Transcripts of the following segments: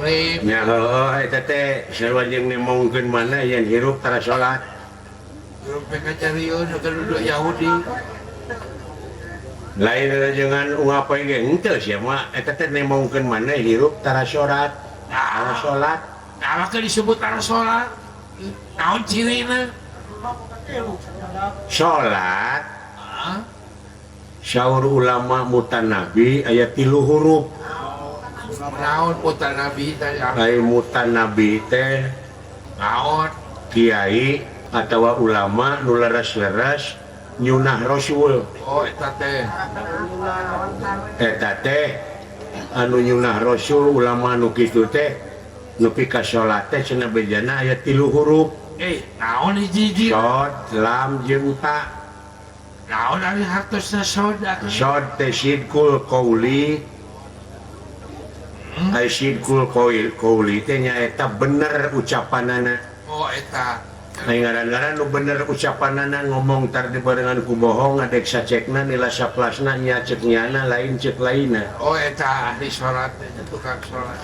Muslim. Nya heueuh eta teh sarua jeung nemongkeun mana yen hirup tara salat. Hirup teh kacariun duduk Yahudi. Lain jangan ungap ge henteu sia mah eta teh nemongkeun mana hirup tara salat. Tara salat. Nah, maka disebut tara salat. Naon cirina? Salat. Saur ulama mutanabi aya 3 huruf. Naon mutanabi teh? Ai mutanabi teh naon? Kiai atawa ulama nu leres-leres nyunah Rasul. Oh eta teh. Eta teh anu nyunah Rasul ulama nu kitu teh nepi ka salat teh cenah bejana aya 3 huruf. Naon hiji-hiji? Shod, lam jeung ta. Naon ari hartosna shod atuh? Shod teh sidqul qauli. Ai sidqul qauli teh nyaeta bener ucapanana. Oh eta. Ai ngaran-ngaran nu bener ucapanana ngomong tar dibarengan ku bohong ngadek sacekna nila saplasna nya ceuk nyana lain ceuk lainna. Oh eta ahli salat teh tukang salat.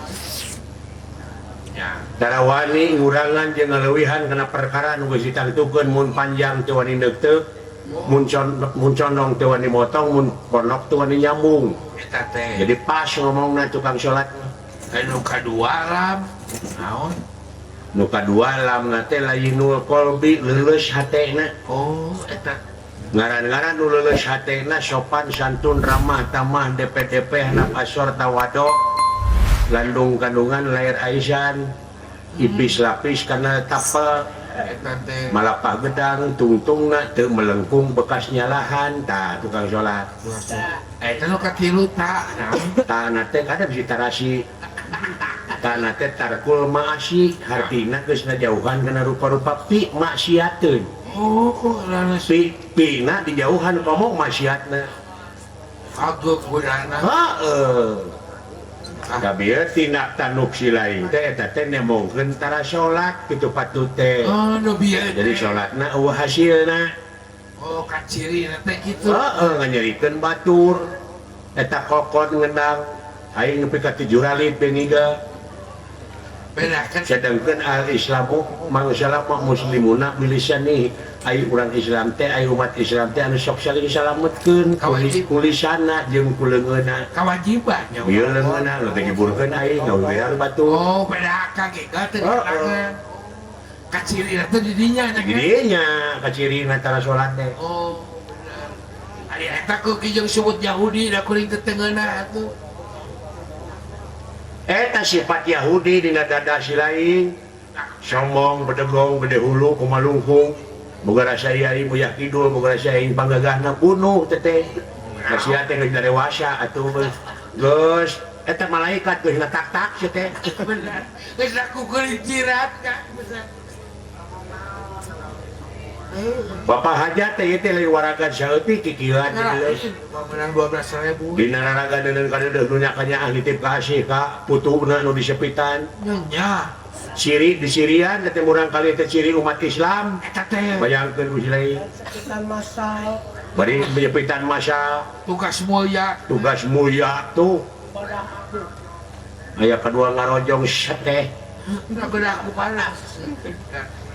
Ya. Tarawani ngurangan jeung ngaleuwihan kana perkara nu geus ditangtukeun mun panjang teu wani neuteup, mun condong teu wani motong, mun ponok teu wani nyambung. Eta teh. Jadi pas ngomongna tukang salat. Anu kadua lam naon? Nu kadua lam teh layinul qalbi leuleus hatena. Oh eta. Ngaran-ngaran nu leuleus hatena sopan santun ramah tamah DPDP hanap asor tawado landung kandungan lahir aisan ipis lapis karena tapel malapah gedang tungtungna teu melengkung bekas nyalahan tah tukang salat. Eta nu katilu ta naon? Tah teh kada bisa tarasi. Tah teh tarkul maasi hartina geus ngajauhan kana rupa-rupa pi maksiateun. Oh kok pi pina dijauhan komo maksiatna. Kagok budana. Heeh. Kabir tindak tanuk si lain teh eta teh nemongkeun tara salat kitu patut teh. Oh nu bieu. Jadi salatna eueuh hasilna. Oh kacirina teh kitu. Heeh nganyerikeun batur. Eta kokot ngendang aing nepi ka 7 ralid bengiga. Bedakan sedangkeun al-islamu mangsalah muslimuna bilisani ai urang Islam teh ai umat Islam teh anu sok saling salametkeun kulisana jeung kuleungeunna kewajiban nya ieu leungeunna nu teh nyiburkeun aing ngawear batur. Oh bedakan ge teh ditangan kacirina teh di dinya nya dinya kacirina tara salat teh. Oh bener ari eta ku jeung sebut Yahudi da kuring teh tengeuna atuh. Eta sifat Yahudi dina dada si lain sombong bedegong gede hulu kumalungkung boga rasa ieu muyah kidul boga rasa aing panggagahna bunuh teteh kasihan teh geus dewasa atuh geus eta malaikat geus ngatak-tak si teh bener geus lakukeun jirat ka bener. Bapak hajat teh ieu teh lain waragan saeutik kikieuan geus menang 12.000 dina raraga deundeun kadeudeuh nu nya kanyaah nitip kasih ka putuna nu disepitan nya ciri disirian teh murang kali teh ciri umat Islam eta teh bayangkeun ku si lain sepitan massal bari menyepitan massal tugas mulia tuh aya kadua ngarojong teh udah aku panas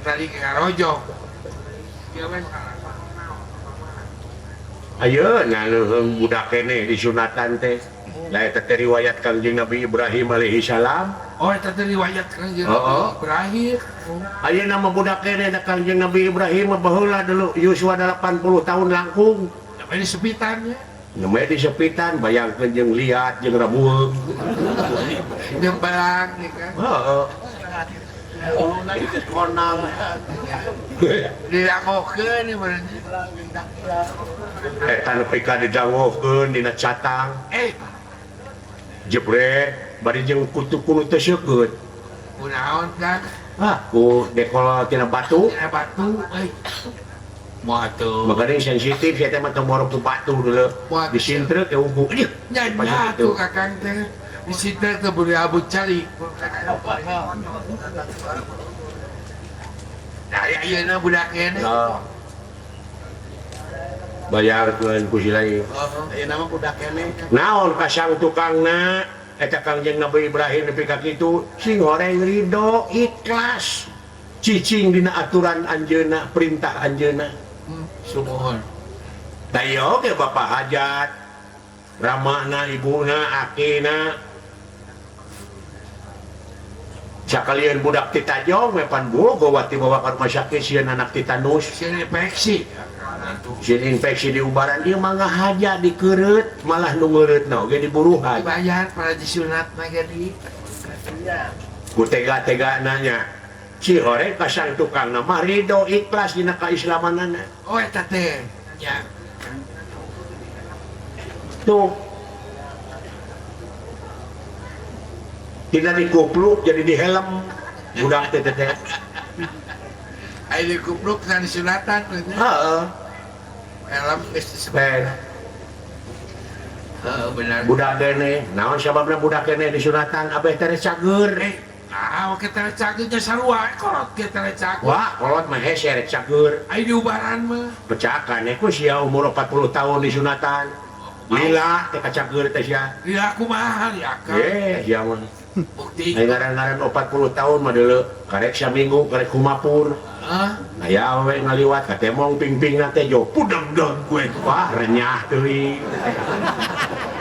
tadi ngarojong. Ayo naleuheung budak keneh disunatan teh. Lah eta teh riwayat Kangjeng Nabi Ibrahim alaihi salam. Oh eta teh riwayat Kangjeng Nabi Ibrahim. Ayeuna mah budak keneh da Kangjeng Nabi Ibrahim mah baheula dulu yuswa 80 tahun langkung. Namanya disepitan nya. Namanya disepitan bayangkeun jeung liat jeung rabueung. Jeung belang ya kan. Heeh. Didangokeun eta nepi ka didangokeun dina catang jebret bari jeung kutu kuno teh seukeut kunaon kan ah ku dekol tina batu tina batu euy moal atuh makanya sensitif sia teh mah teu morok ku batu dulu disintrek ke ungu nya nya atuh kakang teh disintrek teh beureum abu calik. Dari ayeuna budak keneh. Bayarkeun ku si lain. Ayeuna mah budak keneh. Naon kasang tukangna? Eta Kangjeng Nabi Ibrahim nepi ka kitu sing horeng ridho ikhlas cicing dina aturan anjeunna perintah anjeunna. Sumuhun. Da ieu oge bapak hajat ramana ibuna akina sakalian budak ti tajong we pan bogo wati bawa ka rumah sakit sieun anak tetanus sieun infeksi. Sieun infeksi di ubaran ieu mah ngahaja dikeureut malah nu ngeureutna oge diburuhan. Dibayar para disunat mah ge di. Ku tega-tega nanya si horeng ka sang tukangna mah ridho ikhlas dina kaislamanana. Oh eta teh nya. Tuh. Tidak dikupluk jadi dihelm budak teh teh. Aya dikupluk kana disunatan. Heeh. Helm geus disunatan. Heeh benar. Budak keneh, naon sababna budak keneh disunatan abeh teh cager. Ah, oke teh cager nya sarua kolot ge teh cager. Wah, kolot mah hese rek cager. Aya diubaran mah. Pecakan ku sia umur 40 tahun disunatan. Lila teh kacager teh sia. Lila kumaha ya kan? Eh, sia mah. Bukti. Ai ngaran-ngaran 40 tahun mah deuleu karek saminggu karek kumapur. Heeh. Aya we ngaliwat ka temong ping-pingna teh jo pudeg-deg we. Wah, renyah teuing.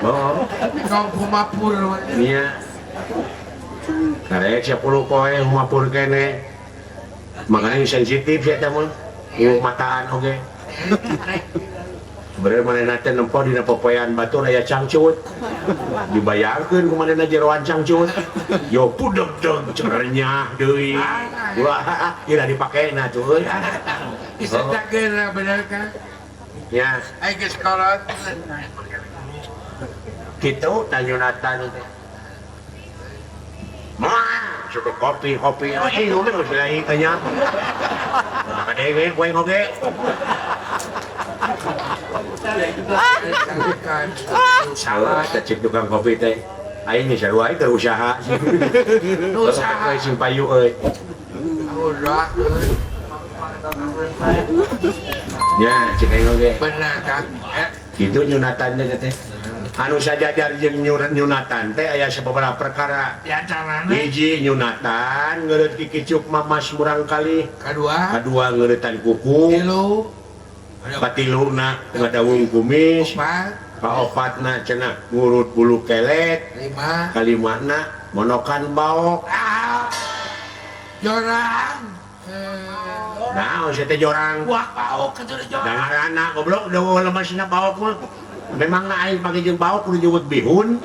Oh, kau kumapur. Nya. Karek 10 poe kumapur keneh. Makanya sensitif sia teh mah. Mataan oge. Bener manehna teh nempo dina popoean batur aya cangcut. Dibayangkeun ku manehna jeroan cangcut. Yo pudeg-deg renyah deui. Wah, ira dipakena tuh euy. Bisa cager bener kan? Ya. Ai geus kolot. Kitu tanyunatan teh. Mah, cukup kopi, kopi. Eh, lu mah geus lain tanya. Nah, kadenge kowe oge. Salah cek tukang kopi teh. Aing geus sarua teh usaha. Usaha sing payu euy. Udah. Ya, cek aing oge. Bener kan? Kitu nyunatan teh. Anu sajajar jeung nyunatan teh aya sababaraha perkara. Di antarana hiji nyunatan ngeureut kikicuk mamas murangkalih. Kadua, kadua ngeuretan kuku. Tilu, patiluna ngadawung kumis. Kaopatna cenah ngurut bulu kelet. Lima, kalimana monokan baok. Ah, jorang. Naon sia teh jorang? Wah, baok atuh jorang. Da ngaranna goblok deueuh lemasna baok mah. Memang na aing pake jeung baok kudu nyebut bihun.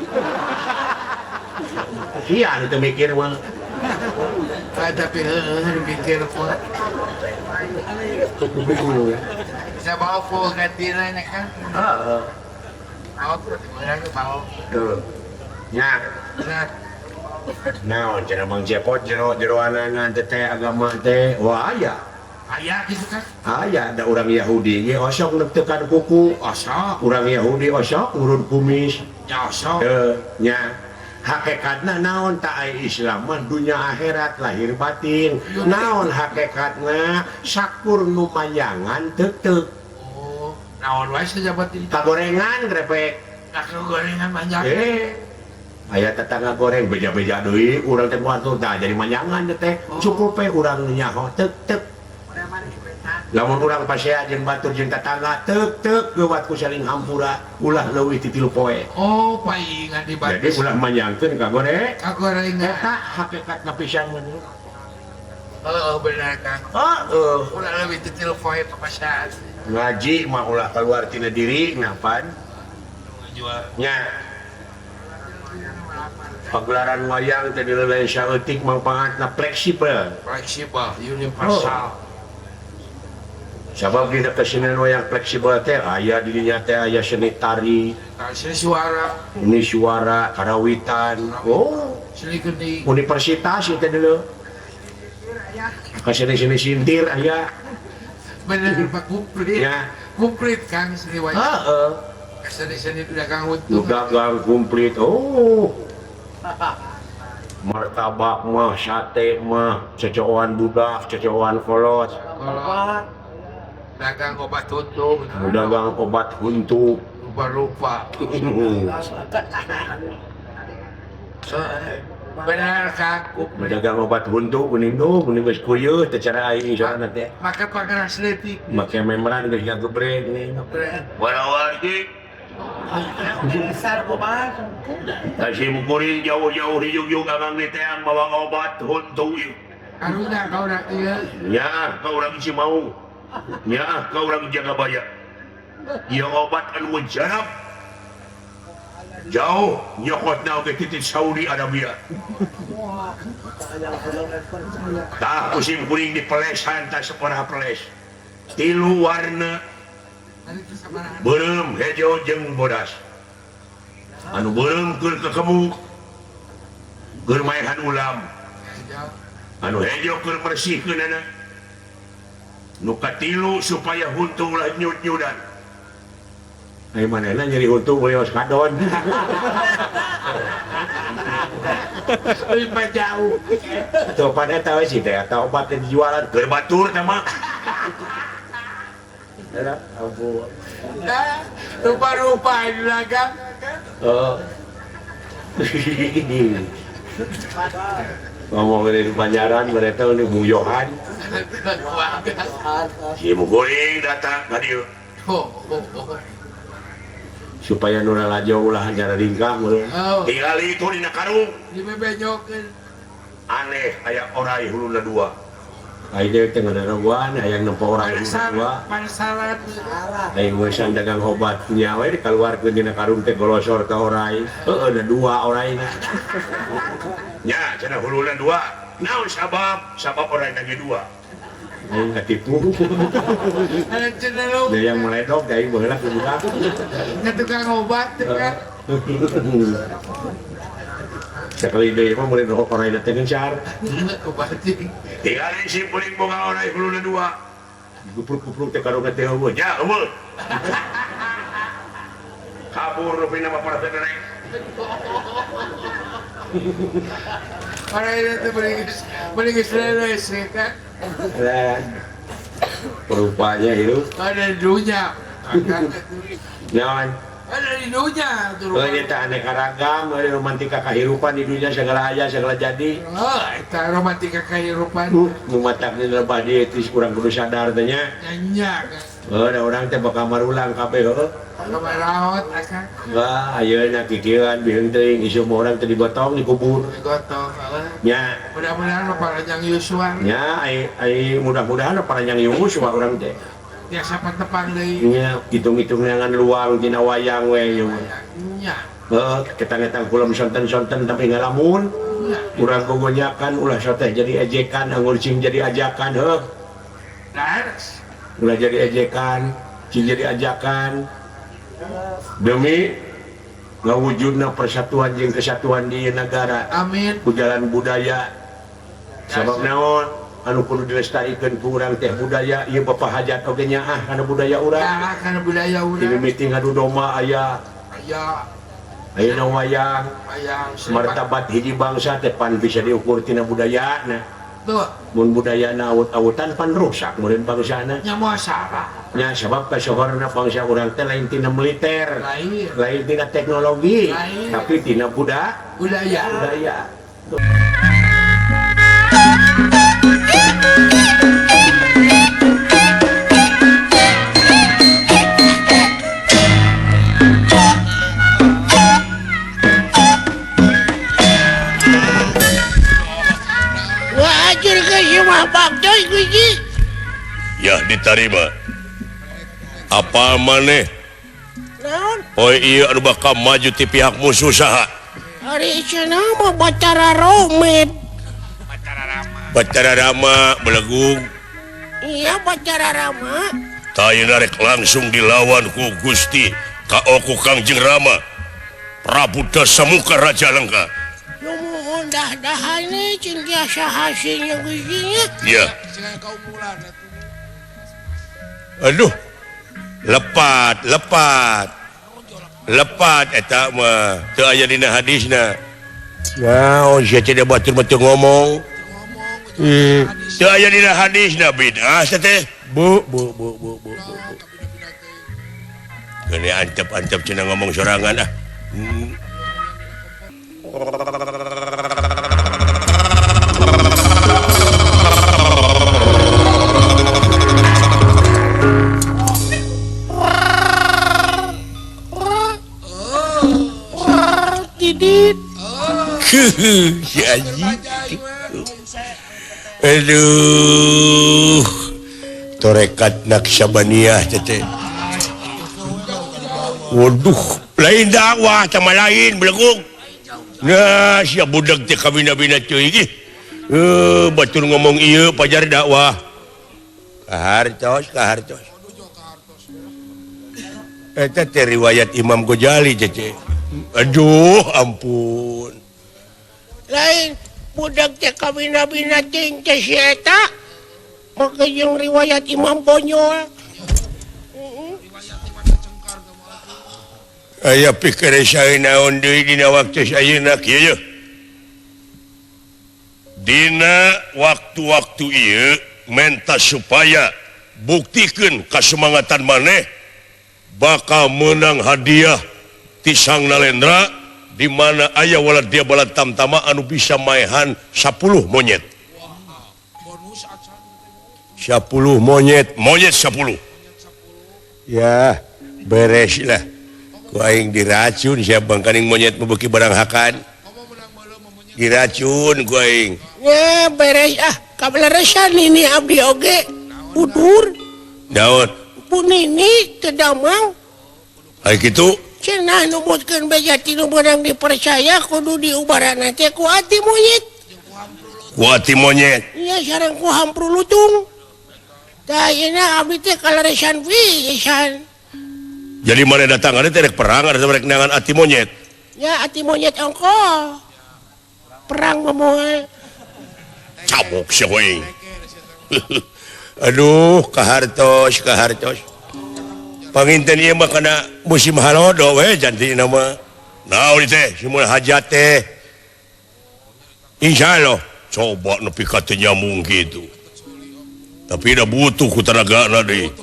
Iya anu teu mikir mah. Ah, tapi heueuh mikir mah. Bisa bawa full gantina nya kan? Heeh. Baok bener baok. Tuh. Nya. Naon cenah Mang Cepot jero-jeroanana teh agama teh wah aya. Aya kitu kan? Aya da urang Yahudi ge osok neukeukan kuku, osok. Urang Yahudi osok ngurut kumis. Nya osok. Teu nya. Hakikatna naon ta ai Islam mah dunya akhirat lahir batin. Naon hakikatna sakur nu manjangan teuteuh. Oh, naon wae sajabat ini? Kagorengan grepek. Kagorengan manjangan. Aya tetangga goreng beja-beja deui urang teh moal tah jadi manjangan teh. Cukup we urang nyaho teuteuh. Lamun urang pasea jeung batur jeung tetangga teuk-teuk geuwat ku saling hampura ulah leuwih ti 3 poe. Oh, paingan di batur. Jadi ulah manjangkeun ka goreng. Ka gorengan. Eta hakikatna pisan mah. Heeh, bener Kang. Heeh. Ulah leuwih ti 3 poe papaseaan. Ngaji mah ulah keluar tina diri ngapan? Nya. Pagelaran wayang teh dileuleuh saeutik mangpaatna fleksibel. Fleksibel, universal. Oh. Sabab dina kesenian wayang fleksibel teh aya di dinya teh aya seni tari, seni suara, seni suara, karawitan. Oh, seni geni. Universitas ieu teh deuleu. Ka seni-seni sintir aya. Bener Pak komplit. Ya. Komplit Kang seni wayang. Heeh. Seni-seni dagang untung. Dagang komplit. Oh. Martabak mah, sate mah, cecoan budak, cecoan kolot. Kolot. Dagang obat huntu. Dagang obat huntu. Rupa-rupa. Benar kaku. Dagang obat huntu kuning tuh, kuning geus kuyeuh teh cara aing soalna teh. Make pangeras leutik. Make membran geus ngagebreg nih. Warawati. Dasar kumaha. Kasim kuring jauh-jauh di Jugjug agang diteang bawa obat huntu ieu. Karunya ka urang ieu. Nyaah ka urang Cimaung. Nyaah ka urang Jagabaya. Ieu obat anu mujarab. Jauh nyokotna oge ti Saudi Arabia. Tah kusim kuring dipelesan tah sabaraha peles. Tilu warna beureum hejo jeung bodas. Anu beureum keur kekebuk keur maehan ulam. Anu hejo keur bersihkeunana. Nu katilu supaya huntu ulah nyut-nyudan. Ai manehna nyeri huntu leos kadon. Leuwih jauh. Topan eta we sih teh eta obat teh dijualan keur batur teh mah. Era ampun. Nah, rupa-rupa di dagang. Oh. Ngomong dari Banjaran mereka ini Bung Johan. Si Muguring datang ka dieu. Supaya nu lalajo ulah cara ringkah meureun. Tingali itu dina karung. Dibebenyokeun. Aneh aya orai huluna dua. Ai deui teh ngadarogoan hayang nempo orai huluna dua. Pansalat. Ai ngeusan dagang obat nya we dikaluarkeun dina karung teh golosor ka orai. Heueuh da dua oraina. Nya cenah huluna dua. Naon sabab? Sabab oraina ge dua. Aing katipu. Dari yang meledok aing baheula kudu. Nya tukang obat teh kan. Sakali deui mah meuli rokok oraina teh gencar. Obat cing. Tingali si puling boga orai huluna dua. Gupruk-gupruk teh karungna teh eueuh. Nya eueuh. Kabur rupina mah para teh. Oraina teh beulis geus leles kan. Rupanya itu ada dunya. Naon? Ada di dunya. Oh, eta aneka ragam, ada romantika kahirupan di dunia segala aya segala jadi. Oh, eta romantika kahirupan. Nu matak lebah di etis kurang kudu sadar teh nya. Nya. Heuh, da urang teh bakal marulang kabeh heuh. Bakal maraot akang. Wah, ayeuna kikieuan biheung teuing isu mah urang teh digotong dikubur. Digotong heuh. Nya. Mudah-mudahan paranjang yuswa. Nya, ai mudah-mudahan paranjang yuswa urang teh. Biasa patepang deui. Nya, hitung-hitung neangan luang tina wayang we ieu mah. Nya. Heuh, ketang-etang kulem sonten-sonten tapi ngalamun. Urang gogonyakan ulah soteh jadi ejekan, anggur cing jadi ajakan heuh. Leres. Ulah jadi ejekan, cing jadi ajakan. Demi ngawujudna persatuan jeung kesatuan di negara. Amin. Ku jalan budaya. Sabab naon? Anu kudu dilestarikeun ku urang teh budaya ieu Bapak Hajat oge nyaah kana budaya urang. Nyaah kana budaya urang. Di meeting ngadu domba aya. Aya. Ayeuna wayang. Wayang. Martabat hiji bangsa teh pan bisa diukur tina budayana. Tuh. Mun budayana awut-awutan pan rusak meureun bangsana. Nya moal salah. Nya sabab kasohorna bangsa urang teh lain tina militer. Lain. Lain tina teknologi. Lain. Tapi tina budaya. Budaya. Ya diterima. Apa maneh? Oh iya anu bakal maju ti pihak musuh saha? Ari cenah mah Batara Romit. Batara Rama belegung. Iya Batara Rama. Tah ayeuna rek langsung dilawan ku Gusti Kaoku Kangjeng Rama. Prabu Dasamuka Raja Lengka. Nuhun dah-dahan nih cing biasa hasilnya Gusti nya. Iya. Aduh. Lepat, lepat. Lepat eta mah teu aya dina hadisna. Naon sia teh batur-batur ngomong. Teu aya dina hadisna bid'ah teh. Bu bu bu bu bu. Geuning antep-antep cenah ngomong sorangan ah. Si Aji. Aduh. Torekat Naksabaniyah teh. Waduh, lain dakwah sama lain beleguk. Nah, sia budak teh kabina-bina teuing ih. Batur ngomong ieu pajar dakwah. Kahartos, kahartos. Eta teh riwayat Imam Ghazali teh. Aduh, ampun. Lain budak teh kabina-bina teuing teh si eta. Maka jeung riwayat Imam Bonyol. Aya pikir saya naon deui dina waktu ayeuna kieu ye. Dina waktu-waktu ieu menta supaya buktikeun kasemangatan maneh bakal menang hadiah ti Sang Nalendra di mana aya walad dia balad tamtama anu bisa maehan 10 monyet. 10 monyet, monyet 10. Ya, beres lah. Ku aing diracun siap bangkaning monyet mebeki barang hakan. Diracun ku aing. Ya, beres ah. Kabeleresan ini abdi oge udur. Daun. Bu nini teu damang. Ai kitu? Cenah numutkeun beja ti nu meunang dipercaya kudu diubaran teh ku ati monyet. Ku ati monyet. Iya, sareng ku hampru lutung. Tah ayeuna abdi teh kaleresan pisan. Jadi mana datang ada teh rek perang ada rek neangan ati monyet. Ya ati monyet ongko. Perang moal. Cabok sia we. Aduh, kahartos, kahartos. Panginten ieu mah kana musim halodo we jantina mah. Naon teh simul hajat teh. Insyaallah coba nepi ka teu nyambung kitu. Tapi dah butuh ku tenagana deui.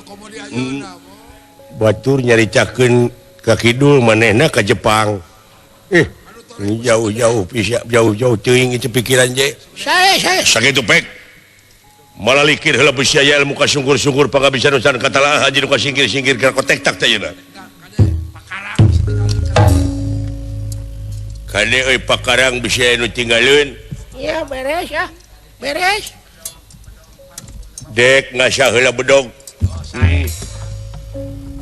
Batur nyaritakeun ka kidul manehna ka Jepang. Jauh-jauh bisa jauh-jauh teuing itu pikiran je. Saya sakitu pek. Malah likir heula beusi aya ilmu kasungkur-sungkur pangabisan usan katalaah haji nu kasingkir-singkir ka kotek tak teh ayeuna. Kade euy pakarang bisi aya nu tinggaleun. Ya beres ah. Beres. Dek ngasah heula bedog.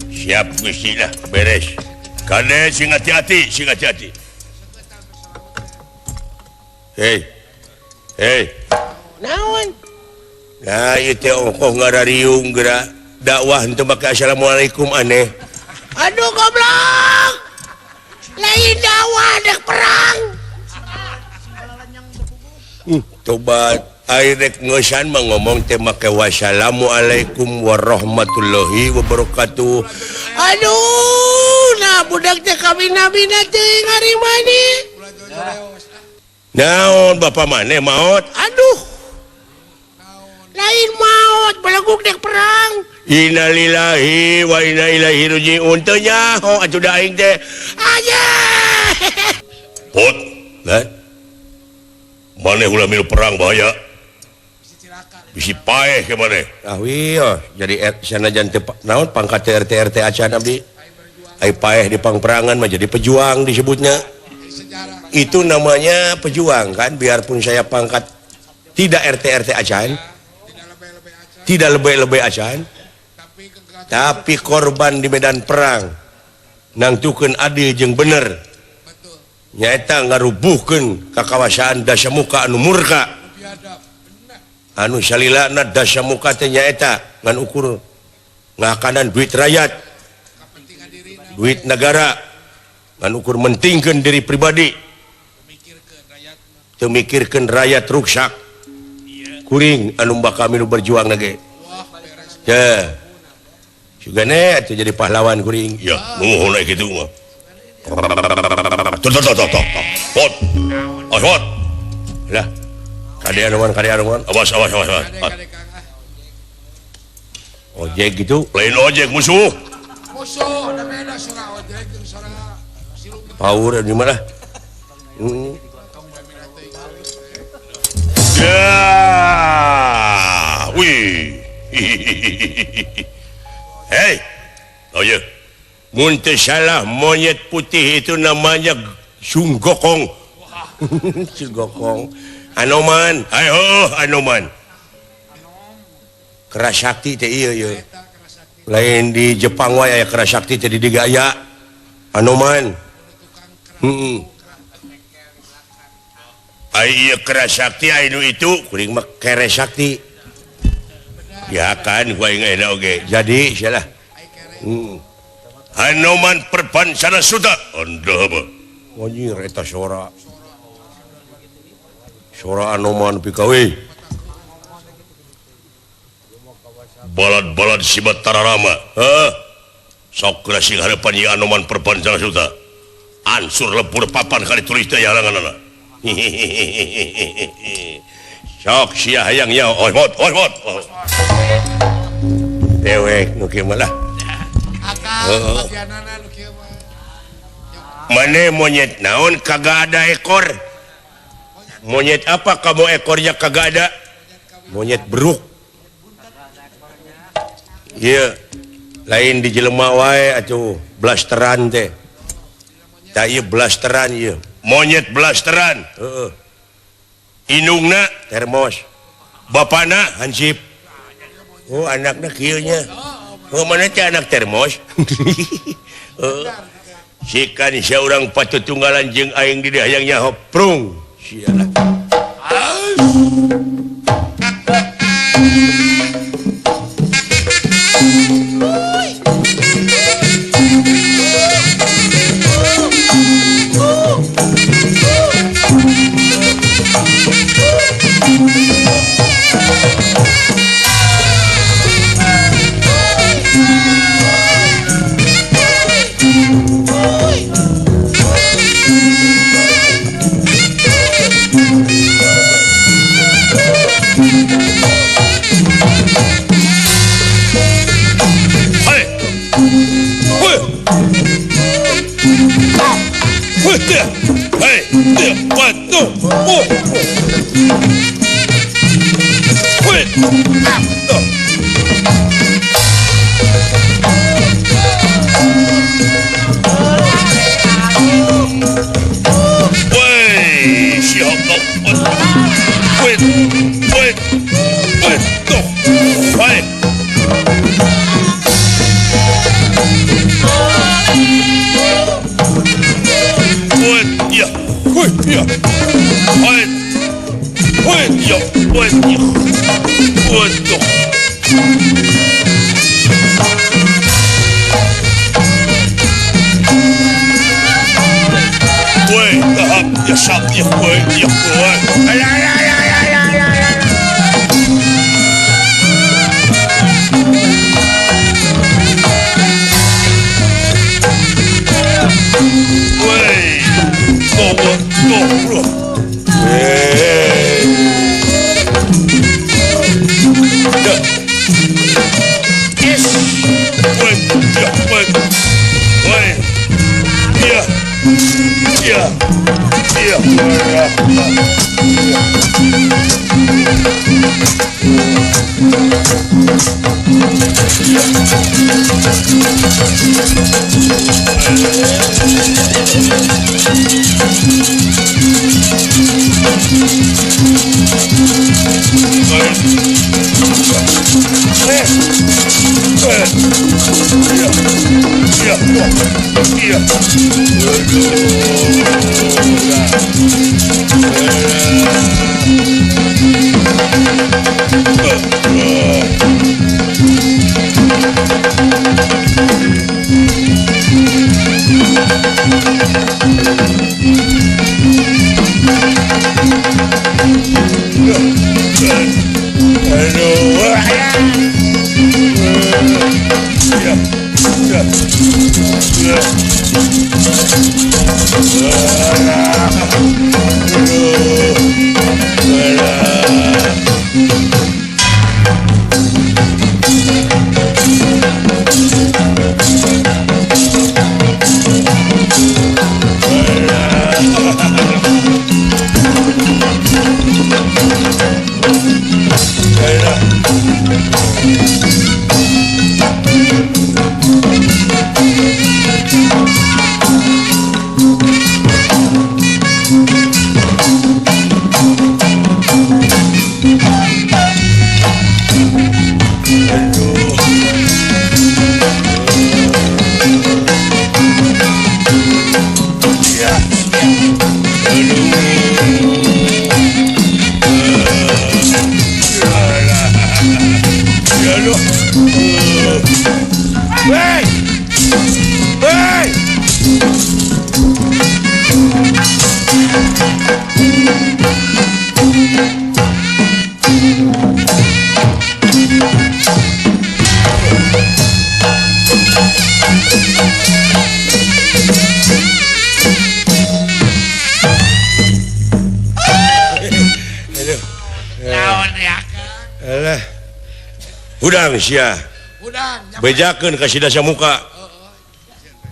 Siap Gusti lah beres. Kade sing hati-hati, sing hati-hati. Hei. Hei. Naon? Nah, ieu teh ongkoh ngarariung geura dakwah henteu make assalamualaikum aneh. Aduh goblok. Lain dakwah dek perang. Tobat. Air rek ngeusan mah ngomong teh make wassalamualaikum warahmatullahi wabarakatuh. Aduh, nah budak teh kabina-bina teh ngarimani. Naon bapak maneh maot? Aduh. Lain maot, beleguk dek perang. Innalillahi wa inna ilaihi rajiun. Teu nyaho atuh da aing teh. Aja. Pot, lah. Maneh ulah milu perang bahaya. Bisi paeh ke maneh. Ah wieu, jadi sanajan teu naon pangkat RT RT acan abdi. Ai paeh di pangperangan mah jadi pejuang disebutnya. Itu namanya pejuang kan, biarpun saya pangkat tidak RT RT acan. Tidak lebay-lebay acan. Tapi korban di medan perang nangtukeun adil jeung bener. Nyaeta ngarubuhkeun kakawasaan Dasamuka anu murka. Anu salilana Dasamuka teh nyaeta ngan ukur ngakanan duit rakyat, duit negara, ngan ukur mentingkeun diri pribadi, teu mikirkeun rakyat ruksak. Kuring anu bakal milu berjuang lagi. Ya. Sugane atuh jadi pahlawan kuring. Ya, nuhun aya kitu mah. Tuh tuh tuh tuh. Pot. Awas. Lah. Kadean nuhun. Awas awas awas. Ojek gitu. Lain ojek musuh. Musuh, da beda suara ojek jeung suara siluman. Power di mana? Ya, wih. Hei, oh ya, mun teu salah monyet putih itu namanya Sunggokong. Si Gokong. Anoman, ayo Anoman. Kerasakti teh ieu ieu. Lain di Jepang wae aya kerasakti teh di digaya. Anoman. Heeh. Ai ieu kerasakti ai nu itu kuring mah keresakti. Ya kan gua ingat oge. Jadi salah. Hanoman Perbansana Suta. Anda apa? Anjir eta sora. Sora Anoman pikawe. Balad-balad si Batara Rama. Heh. Sok geura sing hareupan ieu Anoman Perbansana Suta. Ansur lebur papan kali tulis teh halanganana. Sok sia hayang nya osmot osmot. Dewek nu kieu mah lah. Akal bagianana nu kieu mah. Mane monyet naon kagak ada ekor? Monyet apa kamu ekornya kagak ada? Monyet beruk. Iya. Lain di jelema wae atuh blasteran teh. Tah ieu blasteran ieu. Monyet blasteran. Heeh. Indungna termos. Bapana hansip. Oh anakna kieu nya. Oh mana teh anak termos? Heeh. Sikan sia urang patutunggalan jeung aing di dieu hayang nyaho prung. Sialah. Hudang sia. Hudang. Bejakeun ka si Dasamuka.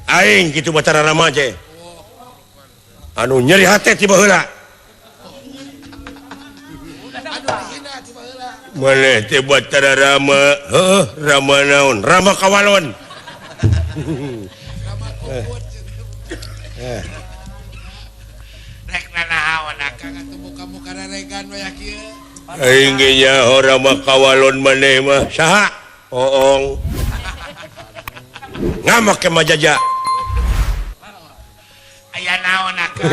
Aing kitu Batara Rama teh. Anu nyeri hate ti baheula. Maneh teh Batara Rama, heuh, Rama naon? Rama kawalon. Rama kumput. Rek nanaon akang atuh muka-muka reregan we kieu. Aing ge nyaho Rama kawalon maneh mah. Saha? Oong. Ngamak ke Majaja. Aya naon akang?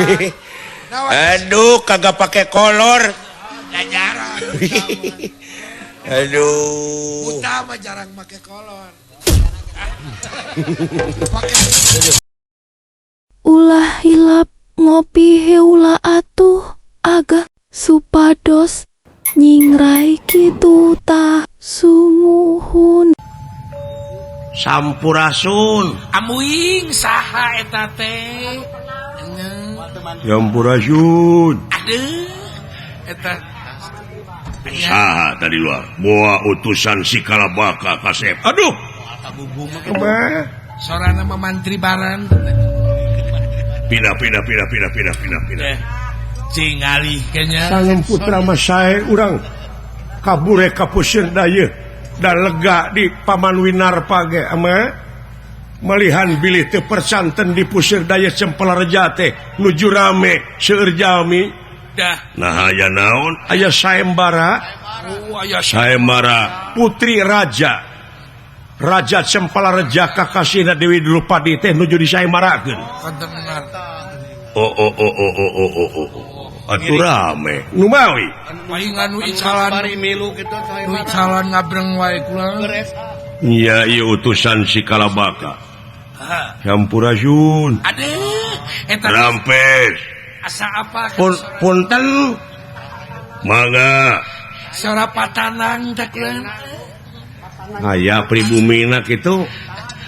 Aduh, kagak pakai kolor. Ya jarang. Aduh. Utama jarang pakai kolor. Ulah hilap ngopi heula atuh agak supados nyingrai kitu tah sumuhun. Sampurasun. Amuing saha eta teh? Sampurasun. Aduh, eta saha tadi luar bawa utusan si Kalabaka kasep. Aduh. Kumaha? Sorana mah mantri baran. Pindah pindah pindah pindah pindah pindah pindah. Cing alih kenya. Sangen putra mah sae urang kabure ka puseur dayeuh da lega di Paman Winarpa ge ama malihan bilih teu persanten di puseur dayeuh Cempelareja teh nuju rame seueur jalmi. Dah. Nah aya naon? Aya sayembara. Oh, aya sayembara putri raja. Raja Cempelareja kakasihna Dewi Drupadi teh nuju disayembarakeun. Oh oh oh oh oh oh oh oh. Atuh rame. Nu mawi. Paingan nu icalan milu kitu nu icalan ngabreng wae kula. Nya ieu utusan si Kalabaka. Sampurasun. Aduh, eta rampes. Asa apa? Punten. Mangga. Sora patanang teh kula. Aya pribumina kitu.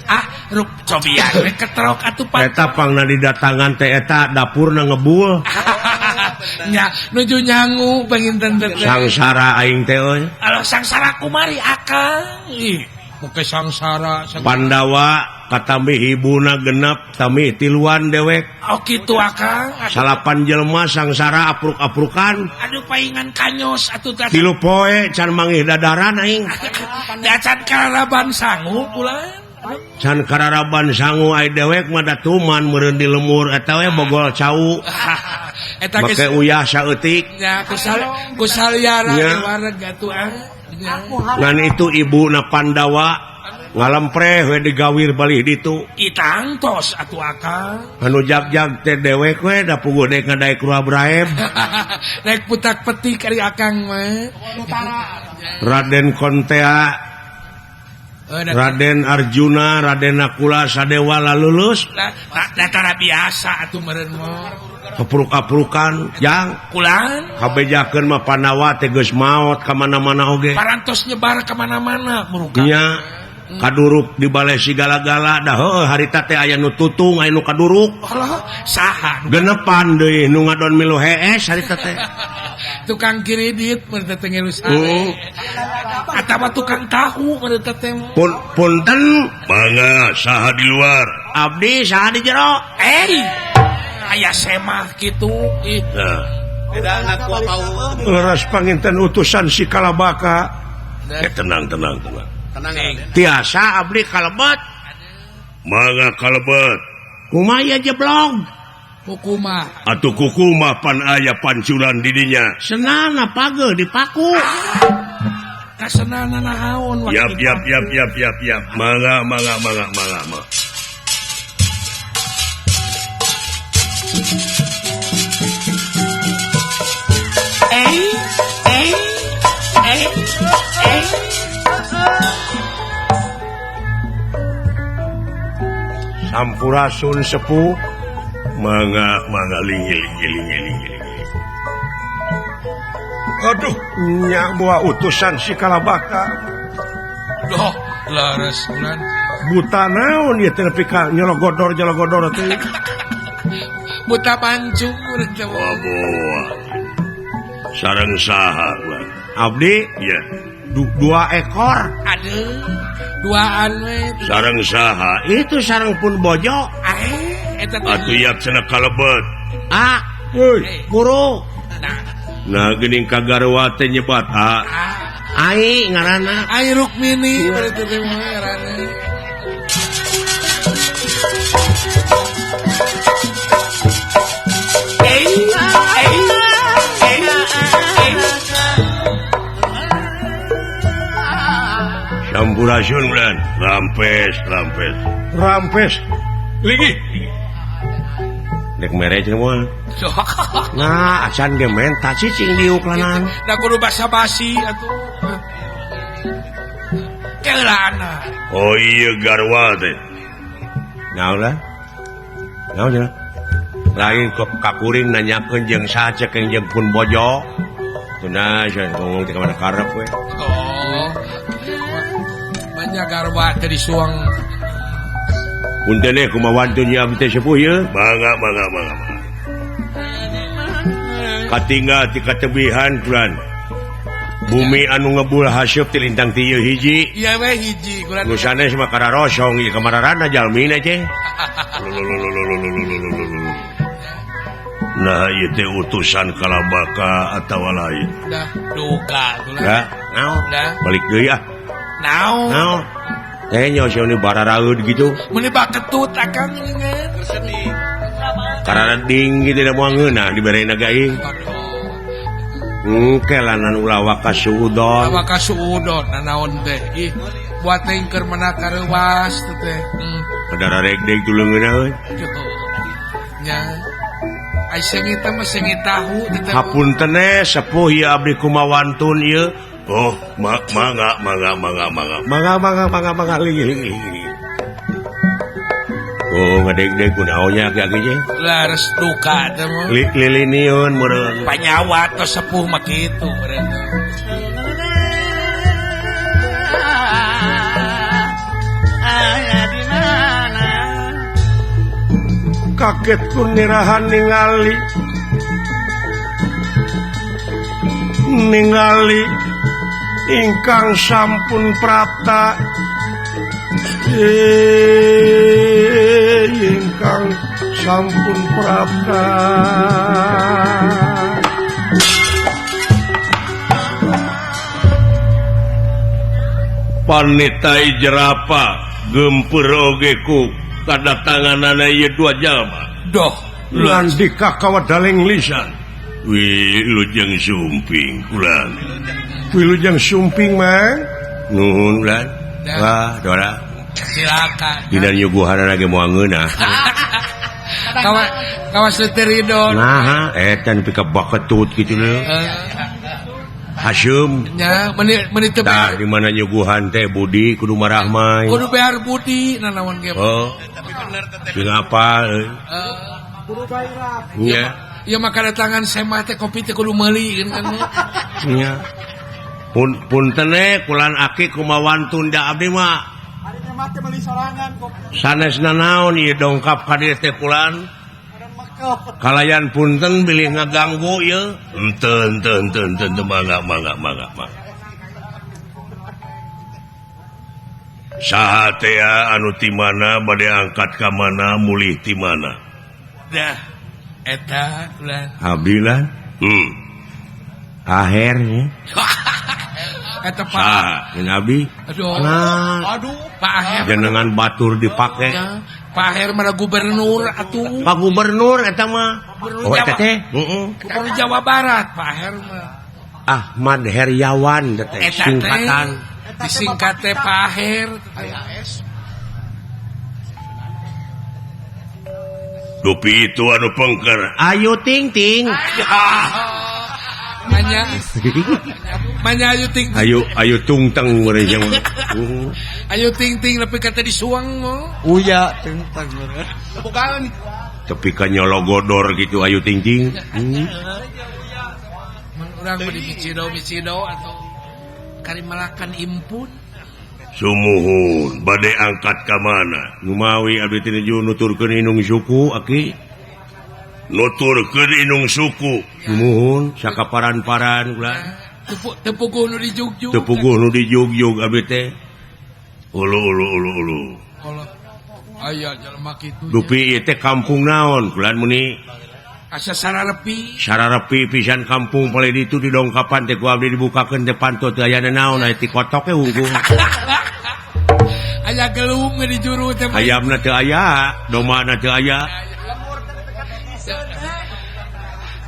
Ah, rup cobian we ketrok atuh pan. Eta pangna didatangan teh eta dapurna ngebul. Nya nuju nyangu panginten teh. Sangsara aing teh euy. Alah sangsara kumari akang. Ih, moke sangsara. Pandawa katambi ibuna genep tami tiluan dewek. Oh kitu akang. Salapan jelema sangsara apruk-aprukan. Aduh paingan kanyos atuh teh. Tilu poe can manggih dadaran aing. Da can kararaban sangu kula. Can kararaban sangu ai dewek mah datuman meureun di lemur eta we bogol cau. Eta make uyah saeutik. Nya kusaliara wareg atuh ah. Ngan itu ibuna Pandawa ngalempreh we digawir balih ditu. Itangtos atuh akang. Anu jag-jag teh dewek we da puguh deuk ngadaek ruah braeb. Rek putak petik ari akang mah. Raden Kontea, Raden Arjuna, Raden Nakula, Sadewa lalulus. Datara biasa atuh meureun mah. Kepruk-aprukan jang kulan kabejakeun mah Pandawa teh geus maot ka mana-mana oge. Parantos nyebar ka mana-mana muruka. Nya kaduruk di balai sigala-gala dah heueuh harita teh aya nu tutung aya nu kaduruk. Allah saha genepan deui nu ngadon milu hees harita teh. Tukang kredit meureun teh ngelus sare. Atawa tukang tahu meureun teh. Punten mangga saha di luar? Abdi saha di jero? Aya semah kitu ih. Nah. Leres panginten utusan si Kalabaka. Tenang tenang tenang. Tiasa abdi kalebet. Mangga kalebet. Kumaha jeblog? Kukumah. Atuh kukumah pan aya pancuran di dinya. Senana pageuh dipaku. Kasenana naon waktu. Yap yap yap yap yap yap. Mangga mangga mangga mangga mangga. Sampurasun sepuh. Mangga mangga linggih linggih linggih linggih. Aduh, nya bawa utusan si Kalabaka. Doh, leres bulan. Buta naon ieu teh nepi ka nyologodor nyologodor teh. Buta pancung urang teh. Wah, sareng saha ulah? Abdi? Iya. Dua ekor. Aduh, duaan we. Sareng saha? Itu sareng pun bojo. Eta atuh yak cenah kalebet. Ah, guru. Nah geuning ka garwa teh nyebat a. Ai ngaranna. Ai Rukmini berarti teh ngaranna. Sampurasun bulan. Rampes, rampes. Rampes. Lagi. Dek mere cenah moal. Nah, acan ge menta cicing diuk lanan. Da kudu basa-basi atuh. Keulana. Oh iya garwa teh. Naon lah? Naon cenah? Lain kok kakuring nanyakeun jeung saha cekeng jeung pun bojo. Cenah cenah ngomong teh ka mana karep we. Oh. Banyak garwa teh disuang. Punten kumaha wantun ieu abdi teh sepuh ieu? Mangga mangga mangga. Katinggal ti katebihan tuan. Bumi anu ngebul haseup ti lintang ti ieu hiji. Ieu we hiji kurang. Nu sanes mah kararosong ieu kamararana jalmina ceh. Nah ieu teh utusan kalabaka atawa lain. Dah duka tuh lah. Naon? Balik deui ah. Naon? Naon? Teh nyo sia nu bararaeud gitu. Meuni baketut akang geuningan. Karareding gitu da moal ngeunah diberena gaing. Kelanan ulah waka suudon. Waka suudon nanaon teh. Ih, buat teh keur menak kareuwas teh. Padara regdeg tulungeun euy. Nya. Ai seungit mah seungit tahu teh. Hapunten sepuh ieu abdi kumawantun ieu. Oh, mangga mangga mangga mangga. Mangga mangga mangga mangga leuh leuh. Oh, ngadeg-deg kunaon nya aki-aki teh? Lares duka teh mah. Liliniun meureun. Panyawa tos sepuh mah kitu meureun. Aya di mana? Kaget ku nirahan ningali. Ningali ingkang sampun prapta. Ingkang sampun prapta. Panitai jerapa gempur oge ku kadatanganana ieu dua jalma. Doh, lan dikakawadaling lisan. Wilujeng sumping kulan. Wilujeng sumping mah. Nuhun ulan. Wah, Dora. Silakan. Dina nyuguhanana ge moal ngeunah. Kawas teu ridho. Nah, eta nepi ka baketut kitu leuh. Hasyum. Nya, meuni teu. Tah di mana nyuguhan teh budi kudu marahmai. Kudu behar budi nanaon ge. Oh. Tapi bener teh. Jeung apa euy? Kudu bayar. Nya. Ya maka datangan semah teh kopi teh kudu meuli kan. Nya. Punten kulan aki kumawantun da abdi mah. Sanes nanaon ieu dongkap ka dieu teh kulan. Kalayan punten bilih ngaganggu ieu. Henteu henteu henteu henteu mangga mangga mangga mangga. Saha teh anu ti mana bade angkat ka mana mulih ti mana? Dah eta ulah. Abdi lah. Ahernya. Eta Pak Nabi. Aduh. Nah. Aduh, Pak Aher. Jenengan batur dipake. Pak Aher mah gubernur atuh. Pak gubernur eta mah. Oh eta teh. Heeh. Gubernur Jawa Barat Pak Aher mah. Ahmad Heryawan teh singkatan. Disingkat teh Pak Aher. Dupi itu anu pengker. Ayu ting ting. Manya, manya ayu ting. Ayu ayu tungteng meureun jeung. Ayu ting ting nepi ka teh disuang mo. Uya tungteng meureun. Bukan. Tepi ka nyologodor gitu ayu ting ting. Mun urang mah di micido-micido atau karimalakan impun. Sumuhun bade angkat ka mana? Numawi abdi teh nuju nuturkeun inung suku aki. Nuturkeun inung suku. Sumuhun sakaparan-paran ulah. Teu puguh nu dijugjug. Teu puguh nu dijugjug abdi teh. Ulu ulu ulu ulu. Aya jelema kitu. Dupi ieu teh kampung naon kulan muni? Asa sararepi. Sararepi pisan kampung paling ditu didongkapan teh ku abdi dibukakeun teh panto teu aya naon aya ti kotok we hungkul. Aya gelung di juru teh. Ayamna teu aya, domana teu aya.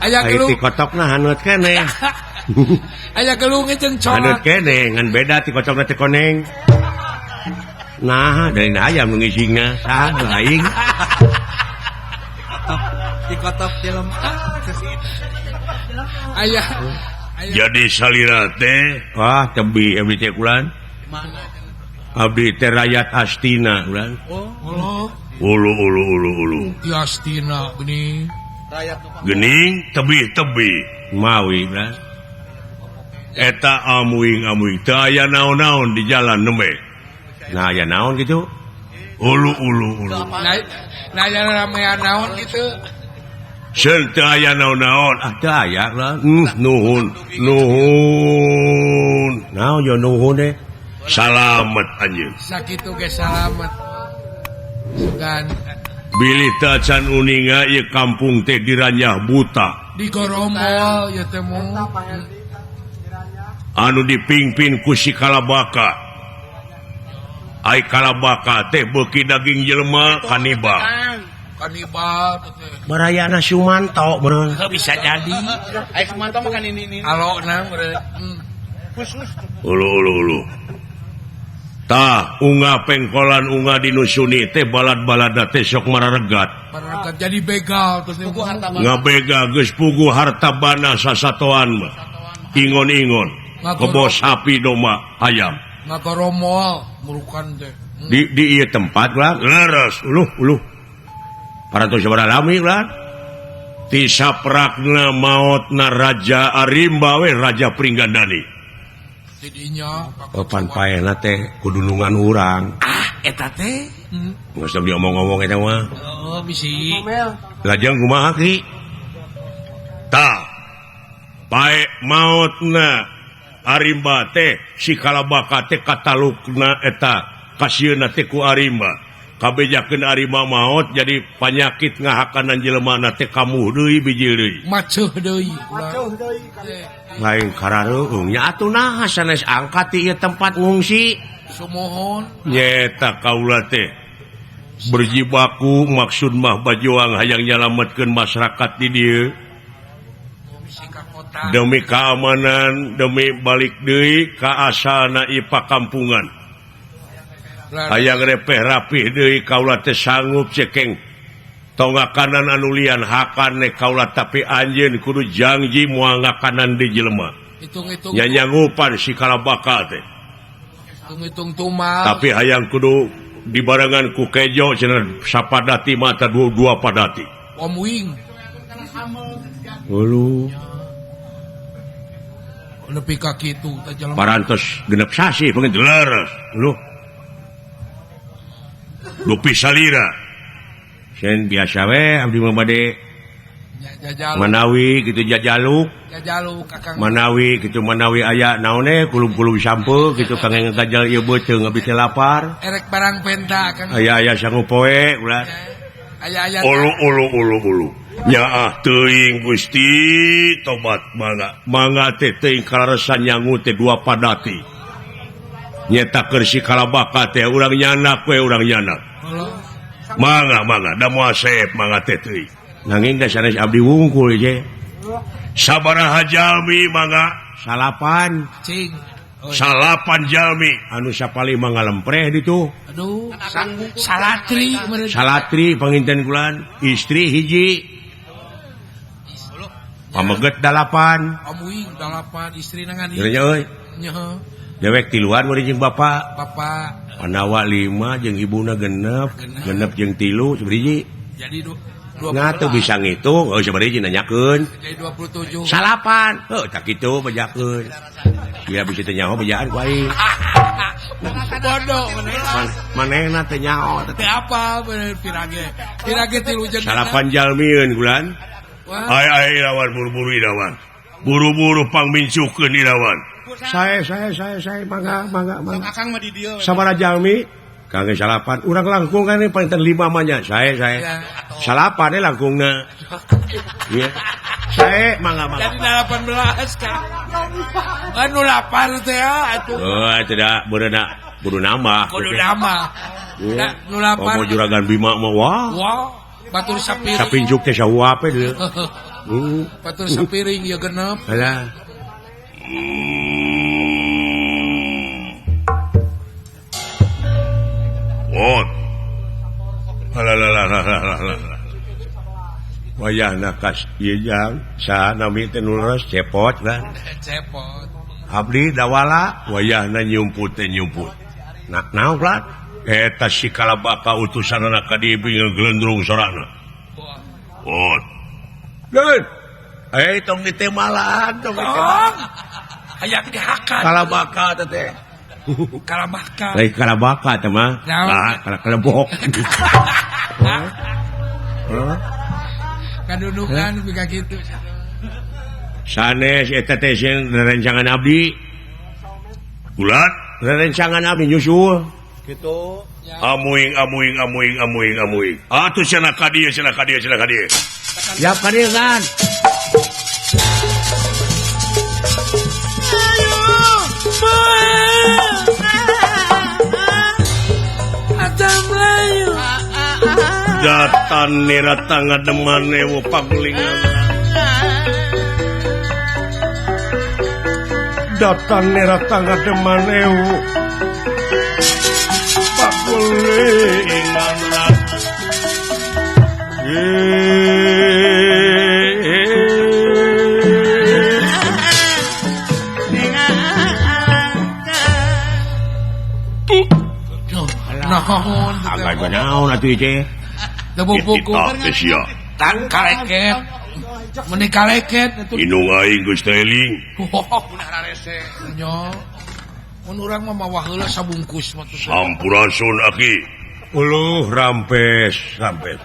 Aya gelung ti kotokna haneut keneh. Aya gelung jeung colak. Haneut keneh ngan beda ti kotokna teh koneng. Nah, dari ayam nu ngisingna saha aing. Di kotok film. Aya. Jadi salira teh, wah tebi abdi teh kulan. Abdi teh rakyat Astina kulan. Oh, ulu ulu ulu ulu. Di Astina geuning. Geuning tebih-tebih mawi kulan. Eta amuing-amuing teu aya naon-naon di jalan nembe. Nah, aya naon kitu? Ulu ulu ulu. Nah, aya ramean naon kitu? Seun teu aya naon-naon, ah teu aya lah. Nuhun, nuhun. Naon yo nuhun deh. Salamet anjeun. Sakitu ge salamet. Sugan. Bilih teu acan uninga ieu kampung teh diranyah buta. Di goromol ieu teh mung. Anu dipingpin ku si Kalabaka. Ai Kalabaka teh beuki daging jelema kanibal. Kanibal teh. Barayana Sumanto meureun. Bisa jadi. Ai Sumanto mah kan ini. Alona meureun. Khusus. Ulu ulu ulu. Tah unga pengkolan unga dinusuni teh balad-balada teh sok mararegat. Mararegat jadi begal terus ngabegal geus puguh harta bana sasatoan mah. Ingon-ingon. Kebo sapi domba ayam. Ngagaromol murukan teh. Di ieu tempat lah leres uluh uluh. Parantos sabaraha lami lah. Ti saprakna maotna Raja Arimba we Raja Pringgandani. Tidinya pan paehna teh kudunungan urang. Ah eta teh. Geus diomong-omong eta mah. Oh bisi. Lajeng kumaha ki? Tah. Pae maotna Arimba teh si Kalabaka teh katalukna eta kasieuna teh ku Arimba. Kabejakeun Arimba maot jadi panyakit ngahakanan jelema teh kamuh deui biji deui. Maceuh deui. Lain karareueung nya atuh naha sanes angkat ti ieu tempat ngungsi. Sumohon. Nyeta kaula teh berjibaku maksud mah bajuang hayang nyalametkeun masyarakat di dieu. Demi keamanan, demi balik deui ka asalna ieu pakampungan. Hayang repeh rapih deui kaula teh sanggup cekeng tonggakanan anu lian hakane kaula tapi anjeun kudu janji moal ngakanan di jelema. Hitung-hitung nyanyangupan si Kalabaka teh. Hitung-hitung tumal. Tapi hayang kudu dibarengan ku kejo cenah sapadati mata dua padati. Omuing. Ulu. Nepi ka kitu teh jelema. Parantos genep sasih pengen leres. Uluh. Dupi salira. Sen biasa we abdi mah bade manawi kitu jajaluk. Jajaluk Kakang. Manawi kitu manawi aya naon kulub-kulub sampeu kitu kangeng gajal ieu beuteung abdi teh lapar. Erek barang penta Kang. Aya-aya sangu poe ulah. Aya-aya. Ulu ulu ulu ulu. Nyaah teuing Gusti tobat mangga. Mangga teh teuing kalaresan nyangu teh dua padati. Nyeta keur si Kalabaka teh urang nyanak we urang nyanak. Mangga mangga da moal seep mangga teh teuing. Nanging da sanes abdi wungkul je. Sabaraha jalmi mangga? Salapan. Cing. Salapan jalmi anu sapalih mah ngalempreh ditu. Aduh, salatri Salatri panginten kulan, istri hiji. Pameget 8. Amuing 8 istri nangan ieu. Nya euy. Nya. Dewek tiluan meureun jeung bapak. Bapak. Panawa 5 jeung ibuna genep, genep jeung 3 sabaraha. Jadi 20. Nah teu bisa ngitung, heuh sabaraha hiji nanyakeun. Jadi 27. Salapan. Heuh tak kitu bejakeun. Dia bisa teu nyaho bejaan ku aing. Bodoh manehna teu nyaho. Teu apa bener pirage. Pirage tilu jeung salapan jalmieun kulan. Ai ai lawan buru-buru ilawan. Buru-buru pangmincukeun Irawan. Saya mangga mangga mangga. Sabaraha jalmi? Kangge salapan. Urang langkung kan paling 5 mah nya. Saya. Salapan langkungna. Iya. Saya mangga mangga. Jadi 18 kan. Anu lapar teh atuh. Oh, tidak beurena kudu nambah. Kudu nambah. Da nu lapar. Komo juragan Bima mah wah. Wah, batur sapiring. Sapinjuk teh sahuap we deui. Batur sapiring ieu genep. Alah. Wot. Alah. Wayahna kas ieu jang saha nami teh nu leres cepot kan. Cepot. Abdi dawala wayahna nyumput teh nyumput. Nah, naon plat? Eta si kalabaka utusanana ka dieu ngeglendrung sorana. Wot. Geun. Eh tong ditemalan tong ditemalan. Hayang dihakan. Kalabaka teh teh. Kalabaka. Lain kalabaka teh mah. Ah, kalebok. Hah? Kadudukan bika kitu. Sanes eta teh sieun rerencangan abdi. Kulat rerencangan abdi nyusul. Kitu. Amuing. Atuh cenah ka dieu, cenah ka dieu, cenah ka dieu. Siap ka dieu kan. Ayo. Adam layu. Datan nirata ngademan ewu pagulingan. Datan nirata ngademan ewu pagulingan. Naon? Agak naon atuh teh. Buku tang kaleket meni kaleket inung aing geus teh eling. Nya mun urang mah mawa heula sabungkus mah. Sampurasun aki. Uluh rampes rampes.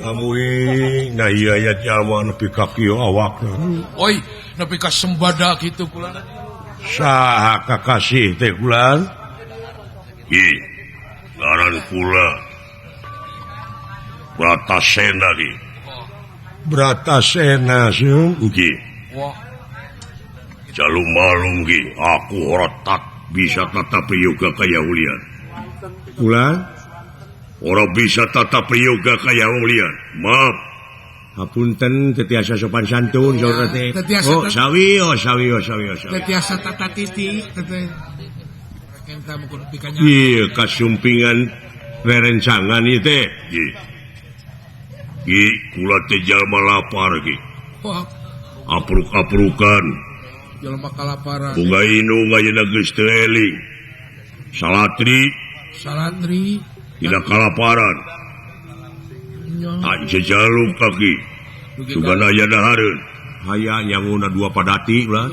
Amuing nah ieu aya jalma nepi ka kieu awakna. Oi, nepi ka sembada kitu kula. Saha kakasih teh kula? Ih, ngaran kula Bratasena ki. Bratasena sieun ki. Wah. Jalum malum ki, aku ora tak bisa tata prayoga kaya ulian. Kula ora bisa tata prayoga kaya ulian. Maaf. Hapunten teu tiasa sopan santun saudara teh. Oh, sawi oh sawi oh sawi oh sawi. Teu tiasa tata titi teh. Ieu kasumpingan rerencangan ieu teh. Ieu. Ki kula teh jalma lapar ki. Apruk-aprukan. Jalma kalaparan. Boga indung ayeuna geus teu eling. Salatri. Salatri. Tidak kalaparan. Tak jejaluk kaki. Sugan aya dahareun. Haya nyanguna dua padati ulah.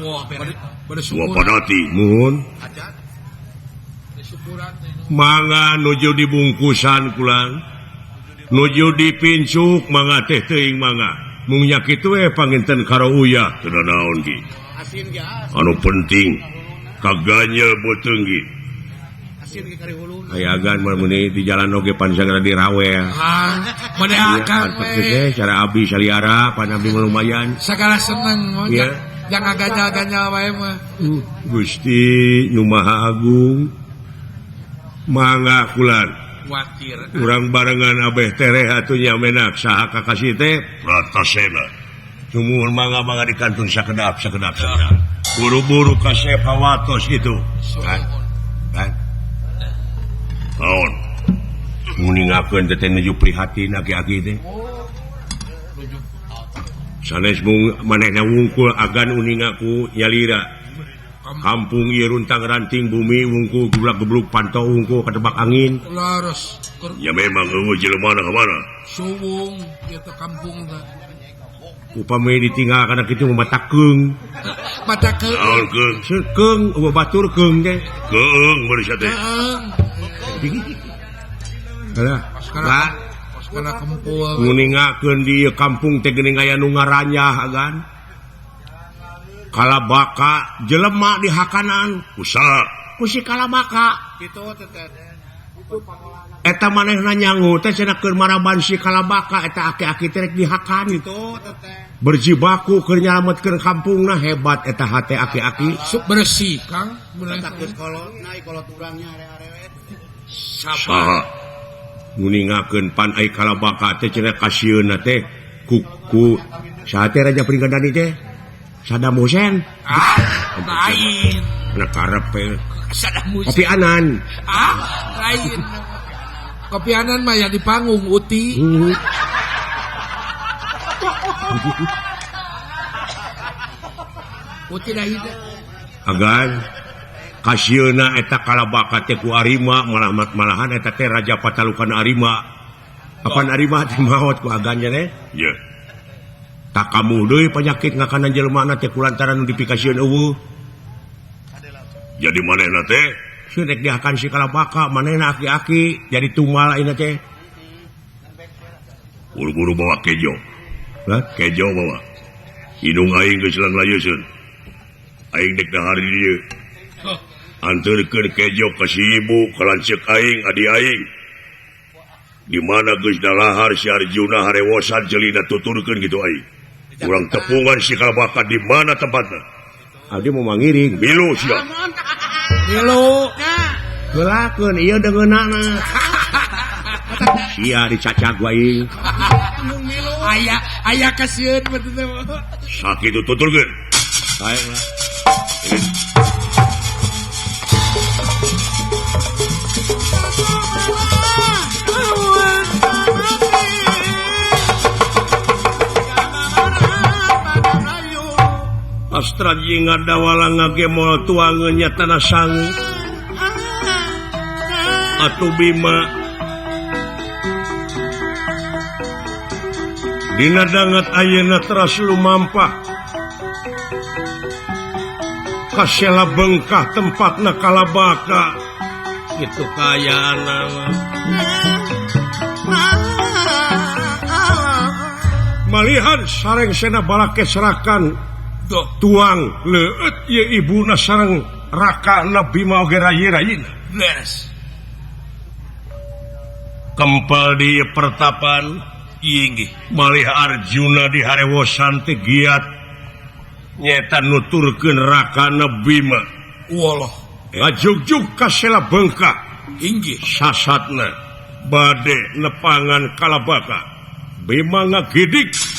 Dua padati. Muhun. Mangga nuju dibungkusan kulang. Nuju dipincuk mangga teh teuing mangga. Mung nya kitu we panginten karo uyah teu naon ki. Anu penting kaganyel beuteung ki. Aya agan mah meuni di jalan oge pan sagala dirawel. Ah, mane akang we. Cara abdi saliara pan abdi lumayan. Sagala seneng jangan ganyal-ganyal wae mah. Gusti nu Maha Agung mangga kulan. Urang barengan abeh tereh atuh nya menak saha kakasih teh Bratasena. Sumuhun mangga-mangga di kantun sakedap sakedap sakedap. Buru-buru kasep hawatos gitu. Kan? Kan? Naon? Nguningakeun teh nuju prihatin aki-aki teh. Sanes mung manehna wungkul agan uninga ku nyalira. Kampung ieu runtang ranting bumi wungkul geblak-gebluk panto wungkul katebak angin. Laros. Ya memang eueuh jelema na mana? Suwung ieu teh kampung teh. Upami ditinggal kana kitu mah matakeung. Matakeung. Naon keung? Keung eueuh batur keung teh. Keung beureus teh. Keung. Halah. Lah, kana kempul. Nguningakeun di kampung teh geuning aya nu ngaranyah agan. Kalabaka jelema di hakanan usaha ku si Kalabaka kitu teh eta manehna nyangu teh cenah keur maraban si Kalabaka eta aki-aki teh rek dihakan kitu teh berjibaku keur nyalametkeun kampungna hebat eta hate aki-aki sup bersih Kang takut kolot naik kolot urangnya are-arewet saha nguningakeun pan ai Kalabaka teh cenah kasieunna teh ku saha teh Raja Pringgandani teh Saddam Hussein ah lain na karep Saddam Hussein Kopi Anan ah lain Kopi Anan mah ya di panggung uti uti dah hida agan kasieuna eta Kalabaka teh ku Arima malahan eta teh Raja Patalukan Arima apan Arima teh maot ku agan nya ye tak kamu deui penyakit ngakanan jelema teh kulantaran nu dipikasieun eueuh jadi manehna teh sieun rek dihakan si Kalabaka manehna aki-aki jadi tumal ayeuna teh buru-buru bawa kejo hah kejo bawa hidung aing geus langlayeuseun aing dek dahar di dieu anterkeun kejo ka si ibu ka lanceuk aing adi aing di mana geus dalahar si Arjuna harewosan jelina tuturkeun kitu aing urang tepungan si Kalabaka di mana tempatna abdi mau mangiring milu sia milu geulakeun ieu deungeunana sia dicacag wae aya aya kasieun betul sakitu tuturkeun bae lah Astra jeung ngadawala ngagemol tuangeun nya tanah sangu atuh Bima dina danget ayeuna teras lumampah kasela bengkah tempatna Kalabaka kitu kayaana malihan sareng sena balake serakan tuang leueut ieu ibuna sareng rakana Bima oge rayi-rayina beres kempal di pertapan inggih malih Arjuna di harewosan teh giat nyeta nuturkeun rakana Bima wallah ngajugjug ka sela bengkah inggih sasatna bade nepangan Kalabaka Bima ngagidik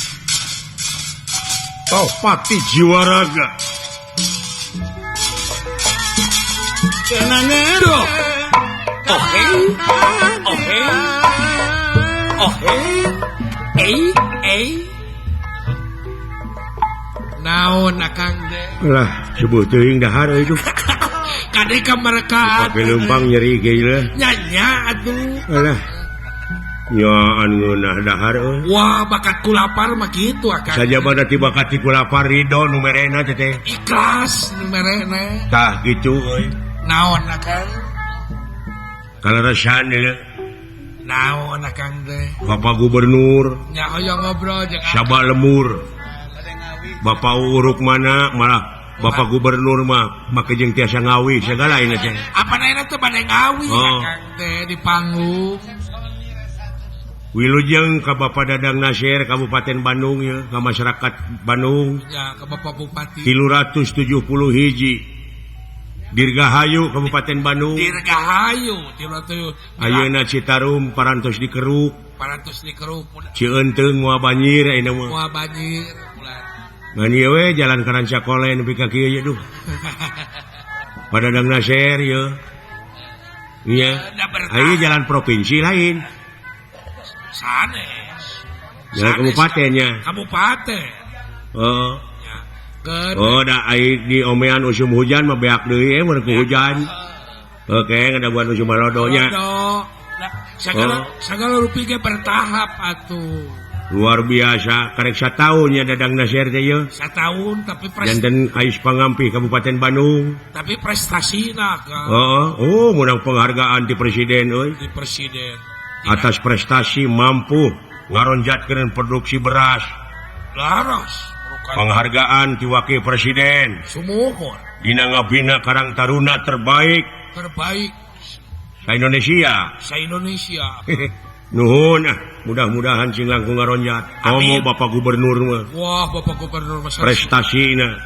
Pati jiwaraga tenangan ohe ohe ohe ei ei naon akang deh lah subuh teuing dahar euy kade ka mereka pake leumpang nyeri ge lah nya atuh alah nyaan ngeunah dahar euy. Wah, bakat ku lapar mah kitu akang. Sajabana ti bakat ku lapar ridho nu merena teh teh. Ikhlas nu merena. Tah kitu euy. Naon akang? Kaleresan ieu. Naon akang teh? Bapak Gubernur. Nya hoyong ngobrol jeung Sabah lemur. Bapak Uruk mana malah Bapak Gubernur mah make jeung tiasa ngawi sagala ayeuna teh. Apa ayeuna teh bade ngawi akang teh di panggung. Wilujeng ka Bapak Dadang Nasir Kabupaten Bandung ya, ka masyarakat Bandung ya, ka Bapak Bupati 371 Dirgahayu Kabupaten Bandung Dirgahayu 300 ayeuna Citarum parantos dikeruk Cieunteng moal banjir ayeuna mah moal banjir ngan ieu we jalan ka Rancakole nepi ka kieu ye duh Pak Dadang Nasir ye nya aya jalan provinsi lain sanes jalan kabupatennya kabupaten oh oh da ai di omean usum hujan mah beak deui mun ku hujan oke ngadaguan usum halodo nya sagala rupi ge bertahap atuh luar biasa karek sataun nya Dadang Nasir teh ye sataun tapi janten ais pangampih Kabupaten Bandung tapi prestasina heeh oh menang penghargaan di presiden euy di presiden atas prestasi mampu ngaronjatkeun produksi beras laras Penghargaan ti Wakil Presiden. Sumuhun. Dina ngabina Karang Taruna terbaik. Terbaik sa Indonesia. Sa Indonesia. Nuhun, mudah-mudahan sing langkung ngaronjat. Komo Bapak Gubernur mah. Wah, Bapak Gubernur mah prestasina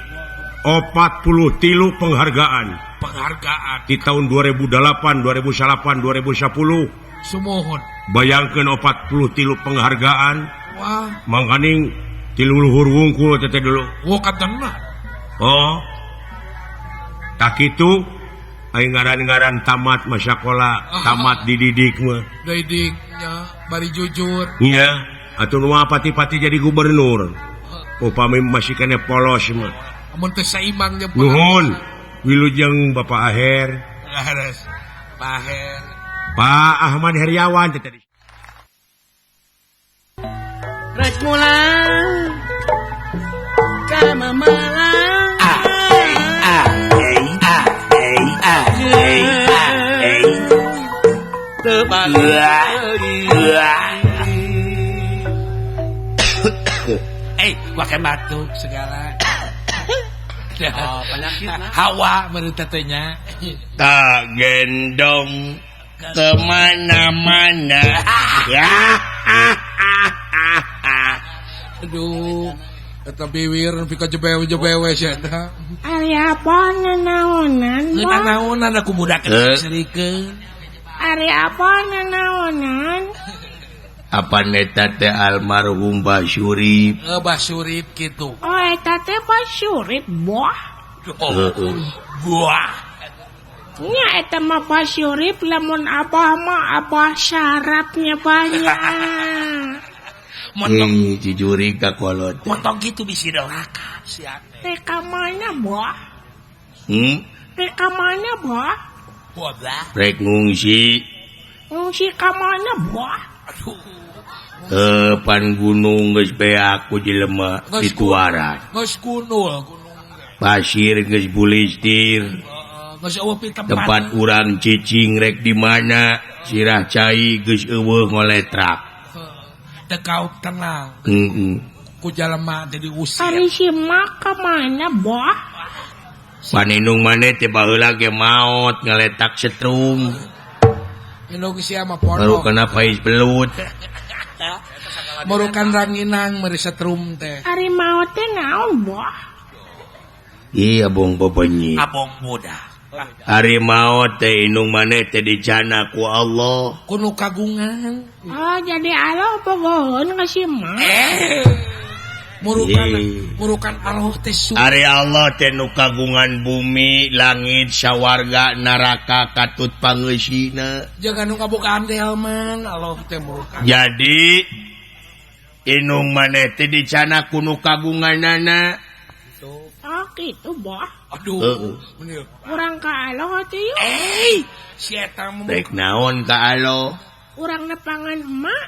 43 penghargaan. Penghargaan di tahun 2008, 2009, 2010. Sumuhun. Bayangkeun 43 penghargaan. Wah, mangkaning ti luhur wungkul teh dulu. Wah, katana. Oh. Tak kitu aing ngaran-ngaran tamat masakola, tamat dididik mah. Didiknya bari jujur. Iya, atuh nu pati-pati jadi gubernur. Upami masih kene polos mah. Amun teh saimang jeung nuhun. Wilujeng Bapak Aher. Leres. Pak Aher. Pak Ahmad Heriawan teh tadi. Rek mulang ka Malang. A A A A A A. Teu balik. Eh, pakai batuk segala. Oh, penyakit nah. Hawa menurut tetenya. Tak gendong kemana-mana. Aduh, eta biwir nepi ka jebewe-jebewe sia eta. Ari apa nanaonan? Nanaonan aku budak serikeun. Ari apa nanaonan? Apa neta teh almarhum Basurip? Basurip gitu. Oh, eta teh Basurip, buah. Oh, buah. Nya eta mah Basurip lamun abah mah abah sarapnya banyak. Motong jujuri ka kolot. Motong gitu bisi doraka sia teh. Rek ka mana, buah? Hmm? Rek ka mana, buah? Buah. Rek ngungsi. Ngungsi ka mana, buah? Aduh. Pan gunung geus beak ku jelema di Tuaran. Geus kunul gunung. Pasir geus bulistir. Geus eueuh tempat. Tempat urang cicing rek di mana? Sirah cai geus eueuh ngoletrak. Teu kaup tenang. Heeh. Ku jelema teh diusir. Ari si mak ka mana, Boh? Paninung maneh teh baheula ge maot ngaletak setrum. Indung sia mah pondok. Baru kena pais belut. Merukan ranginang meri setrum teh. Ari maot teh naon, Boh? Iya abong bebenyi. Abong budak. Ari maot teh indung maneh teh dicana ku Allah. Kuno kagungan. Oh, jadi Allah bogoheun ka si mak. Murukan murukan Allah teh Ari Allah teh nu kagungan bumi, langit, sawarga, neraka, katut pangeusina. Jangan nu kabogaan delman, Allah teh murukan. Jadi indung maneh teh dicana ku nu kagunganana. Oh, gitu, Boh. Aduh, urang ka Allah teh yuk. Eh, si eta mah rek naon ka Allah? Urang nepangan emak.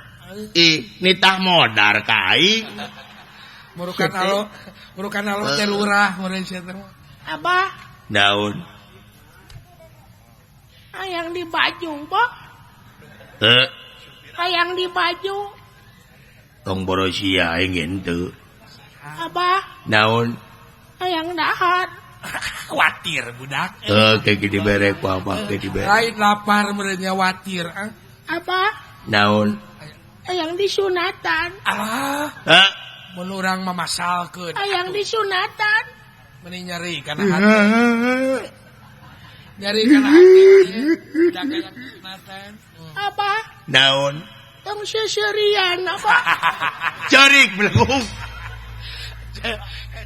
Ih, nitah modar ka aing. Murukan Allah, murukan Allah teh lurah meureun si eta mah. Abah. Naon? Hayang di baju, Boh. Heuh. Hayang di baju. Tong borosia aing henteu. Abah. Naon? Hayang dahar. Khawatir budak. Heuh, kayak dibere ku abah, kayak dibere. Lain lapar meureun nya watir, ah. Abah. Naon? Hayang disunatan. Alah. Hah? Mun urang mah masalkeun. Hayang disunatan. Meni nyeri kana hati. Nyeri kana hati. Budak hayang disunatan. Abah. Naon? Tong seserian abah. Cerik belum.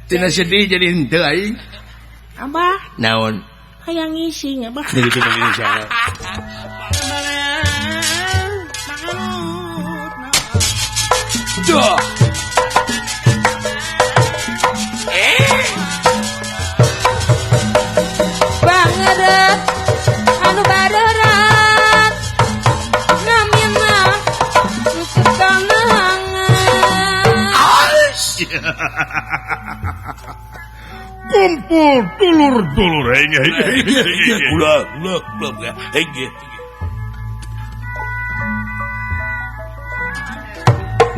Tina sedih jadi henteu aing. Abah. Naon? Hayang ngising abah. Jadi cuma ngising. Duh. Bangeret anu barerat namina ketanangan. Kumpul dulur-dulur ulah ulah ulah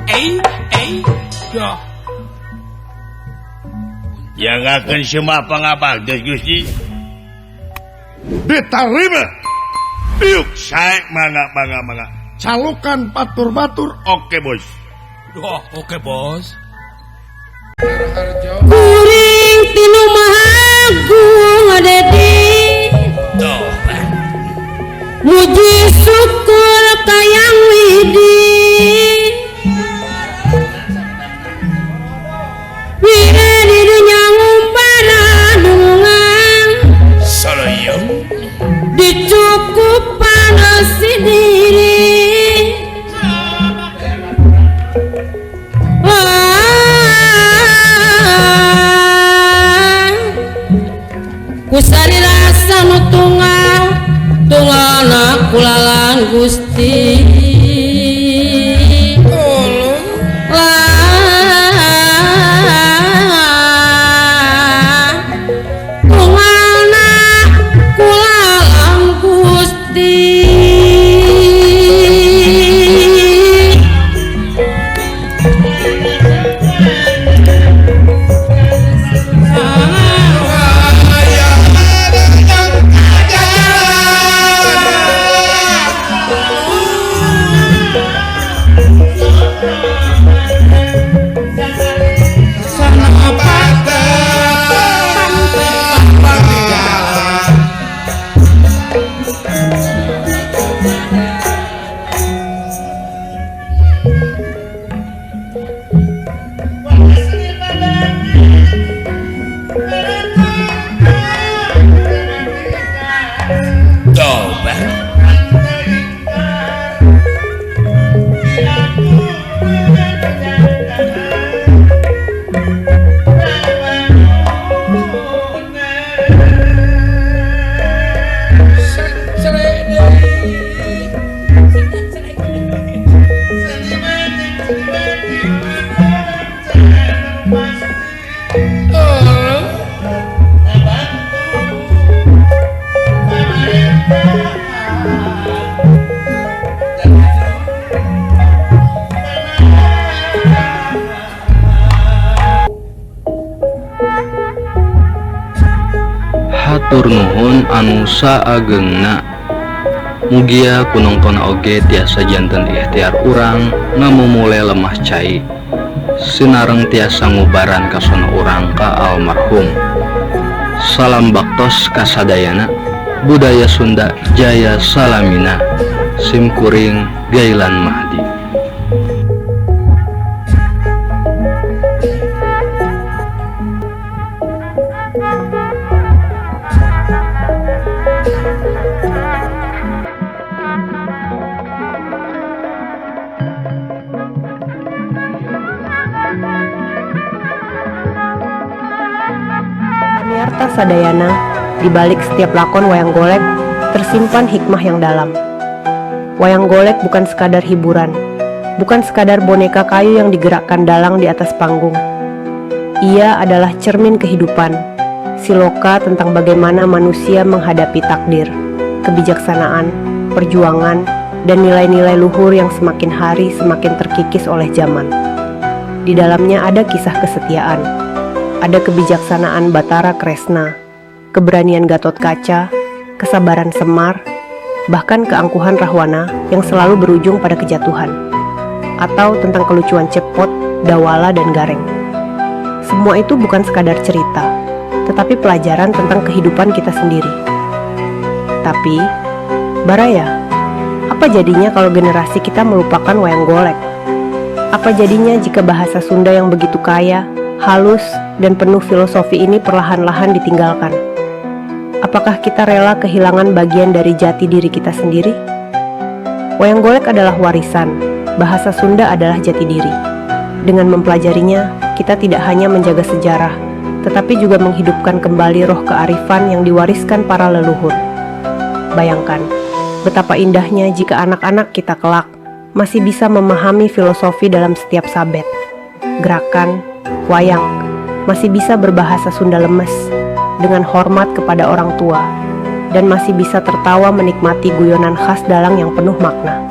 eh eh dah. Yang akan semua pangabaktos Gusti. Diterima. Yuk, saya mangga mangga mangga. Calukan batur-batur. Oke, bos. Oh, oke, bos. Kuring tinu mahagung dedi. Muji syukur kayang widi. Wide di dunya ngumpara dungan. Dicukupan sendiri. Kusari rasa nu tunggal tunggalna kulalan Gusti. Tunggalna kulalan Gusti. Hatur nuhun anu saagengna. Mugia ku nongton oge tiasa janten ikhtiar urang ngamumule lemah cai sinareng tiasa ngubaran kasona urang ka almarhum. Salam baktos kasadayana, budaya Sunda jaya salamina. Sim kuring Gailan Mahdi. Pamiarta sadayana, di balik setiap lakon wayang golek tersimpan hikmah yang dalam. Wayang golek bukan sekadar hiburan, bukan sekadar boneka kayu yang digerakkan dalang di atas panggung. Ia adalah cermin kehidupan, siloka tentang bagaimana manusia menghadapi takdir, kebijaksanaan, perjuangan, dan nilai-nilai luhur yang semakin hari semakin terkikis oleh zaman. Di dalamnya ada kisah kesetiaan, ada kebijaksanaan Batara Kresna, keberanian Gatot Kaca, kesabaran Semar, bahkan keangkuhan Rahwana yang selalu berujung pada kejatuhan, atau tentang kelucuan Cepot, Dawala, dan Gareng. Semua itu bukan sekadar cerita, tetapi pelajaran tentang kehidupan kita sendiri. Tapi, Baraya, apa jadinya kalau generasi kita melupakan wayang golek? Apa jadinya jika bahasa Sunda yang begitu kaya, halus, dan penuh filosofi ini perlahan-lahan ditinggalkan? Apakah kita rela kehilangan bagian dari jati diri kita sendiri? Wayang golek adalah warisan, bahasa Sunda adalah jati diri. Dengan mempelajarinya, kita tidak hanya menjaga sejarah, tetapi juga menghidupkan kembali roh kearifan yang diwariskan para leluhur. Bayangkan, betapa indahnya jika anak-anak kita kelak masih bisa memahami filosofi dalam setiap sabet, gerakan, wayang, masih bisa berbahasa Sunda lemes, dengan hormat kepada orang tua, dan masih bisa tertawa menikmati guyonan khas dalang yang penuh makna.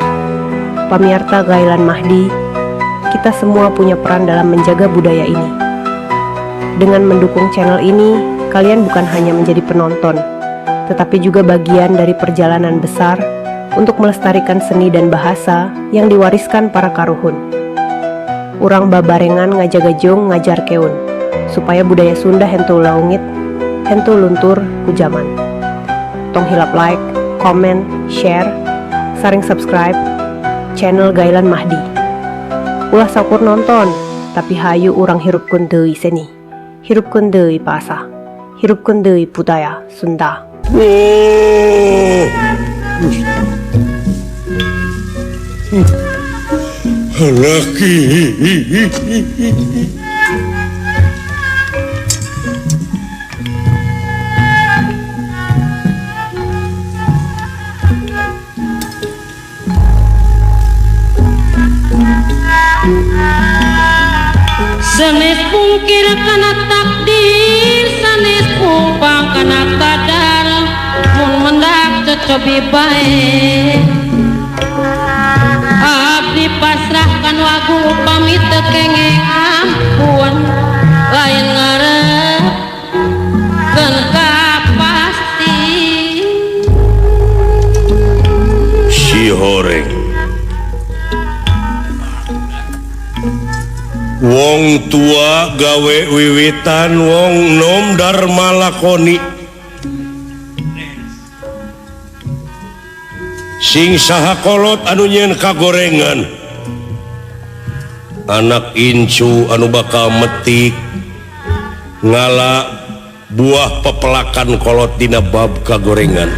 Pamiarta Gailan Mahdi, kita semua punya peran dalam menjaga budaya ini. Dengan mendukung channel ini, kalian bukan hanya menjadi penonton, tetapi juga bagian dari perjalanan besar untuk melestarikan seni dan bahasa yang diwariskan para karuhun. Urang babarengan ngajaga jeung ngajarkeun, supaya budaya Sunda henteu leungit, henteu luntur ku jaman. Tong hilap like, comment, share, sareng subscribe channel Gailan Mahdi. Ulah saukur nonton, tapi hayu urang hirupkeun deui seni. Hirupkeun deui bahasa. Hirupkeun deui budaya Sunda. Oh. Laki. Sanes pungkir kana takdir, sanes pumpang kana kadar, mun mendak cocobi bae. Abdi pasrahkan wagu upami teu kenging ampun, lain ngarepkeun kapasti. Si horeng wong tua gawe wiwitan, wong nom dharma lakoni. Sing saha kolot anu nyeun kagorengan, anak incu anu bakal metik ngala buah pepelakan kolot dina bab kagorengan.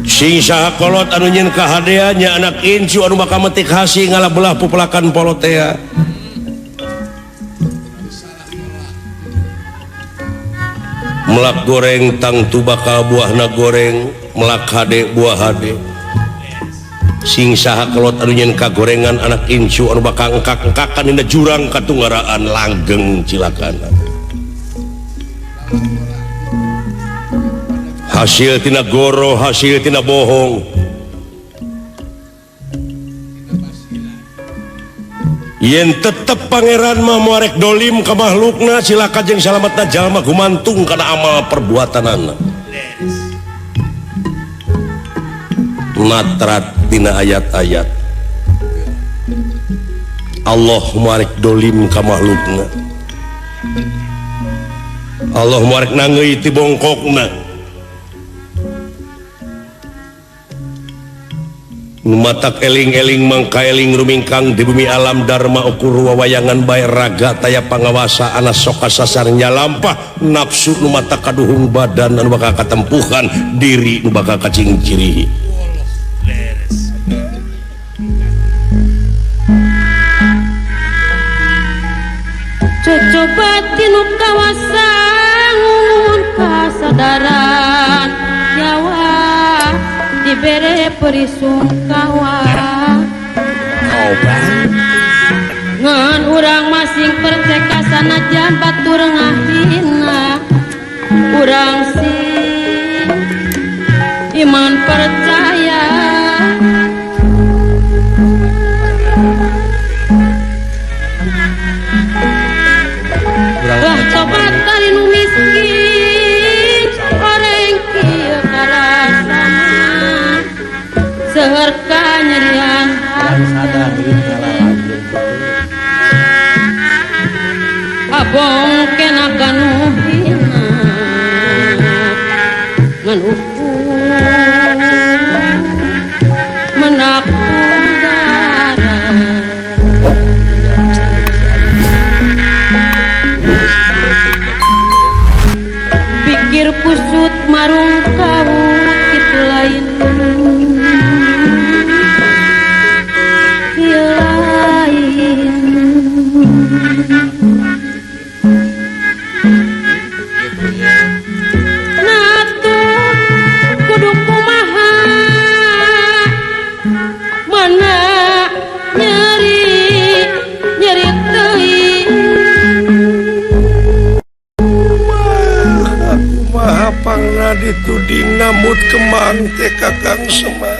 Sing saha kolot anu nyeun kahadeannya, anak incu anu bakal metik hasi ngala belah pepelakan polotea. Melak goreng tangtu bakal buahna goreng, melak hade buah hade. Sing saha kolot anu nyeun kagorengan, anak incu anu bakal engkak-engkakan dina jurang katunggaraan langgeng cilakana. Hasil tina goro, hasil tina bohong. Yen tetep pangeran mah moarek dolim ka makhlukna, cilaka jeung salametna jalma gumantung kana amal perbuatanana. Natrat dina ayat-ayat Allah moarek dolim ka makhlukna, Allah moarek nangeui ti bongkokna. Matak eling-eling mangka eling rumingkang di bumi alam dharma ukur wawayangan bae raga taya pangawasa ana soka sasar nyalampah nafsu nu mata kaduhung badan anu bakal katempuhan diri nu bakal kacingciri. Cocoba tinu kawasa ngungun kasadaran nyawa dibere perisungkawa ngan urang masing perceka sanajan batur ngahina, urang sing iman percaya. Lah tobat dari nu miskin oreng kieu karasana seueur kanyerian hate abong kena kanu hina ngan ukur menak udara. Pikir kusut marung kawut kitu lain lain. Natu kudu kumaha mana nyeri nyeri teuing. Kumaha pangna dituding namut kemang teh Kakang Semar.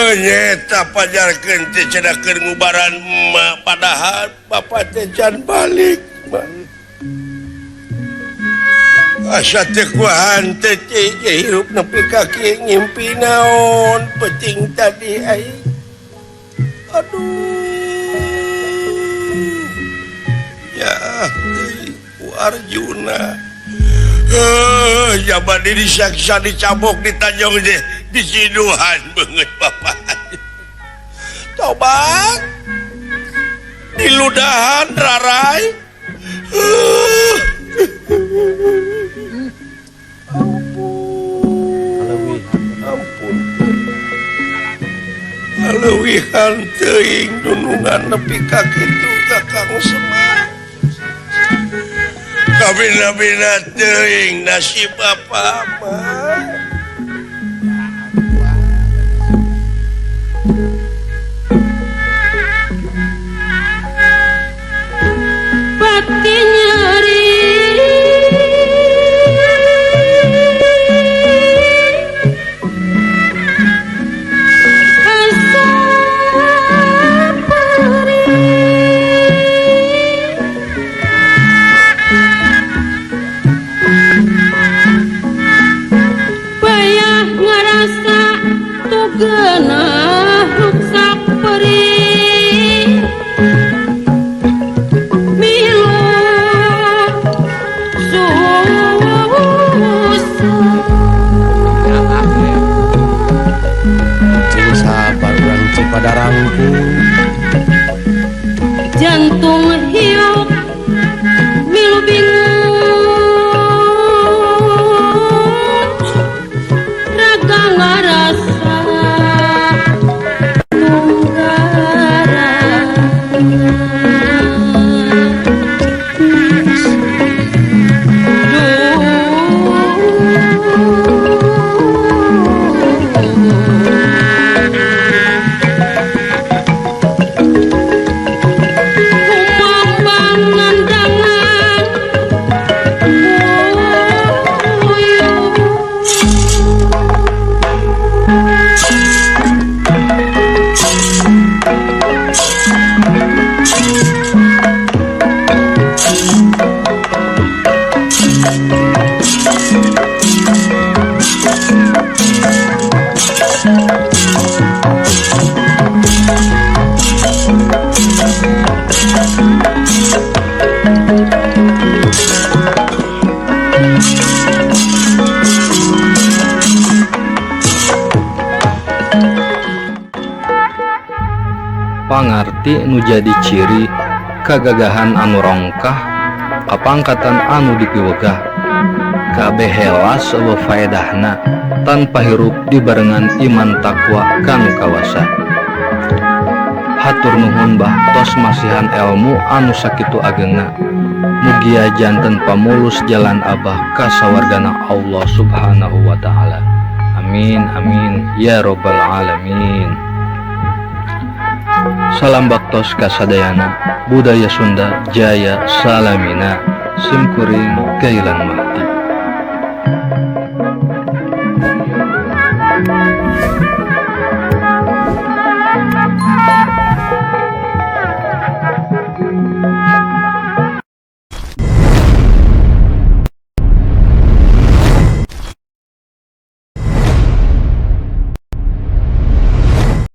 Nyeta pajarkeun teh cenah keur ngubaran emak padahal bapak teh can balik mah. Asa teh kuahan teh hirup nepi ka kieu ngimpi naon peuting tadi aing. Aduh. Ya ku Arjuna. Jaman diri saksa dicabok ditanjong deh disiduhan banget bapak. Tobat diludahan rarai. Ampun, ampun. Leuwihan teuing dunungan nepi ka kitu ka Kang Semar. Kabina-bina teuing nasib apa mah. Pati nyeri asa perih payah ngarasa tugenah ruksak perih milu susah. Cing sabar urang Cipadarangku. Jantung hiup milu bingung raga ngarasa tunggaran. Kumambangan uyuh. Pangarti nu jadi ciri kagagahan anu rongkah kapangkatan anu dipiwegah kabeh helas eueuh faedahna tanpa hirup dibarengan iman takwa kanu kawasa. Hatur nuhun bah tos masihan elmu anu sakitu agengna. Mugia janten pamulus jalan abah ka sawargana Allah Subhanahu wa taala. Amin amin ya robbal alamin. Salam baktos kasadayana, budaya Sunda jaya salamina, simkuring Gailan Mahdi.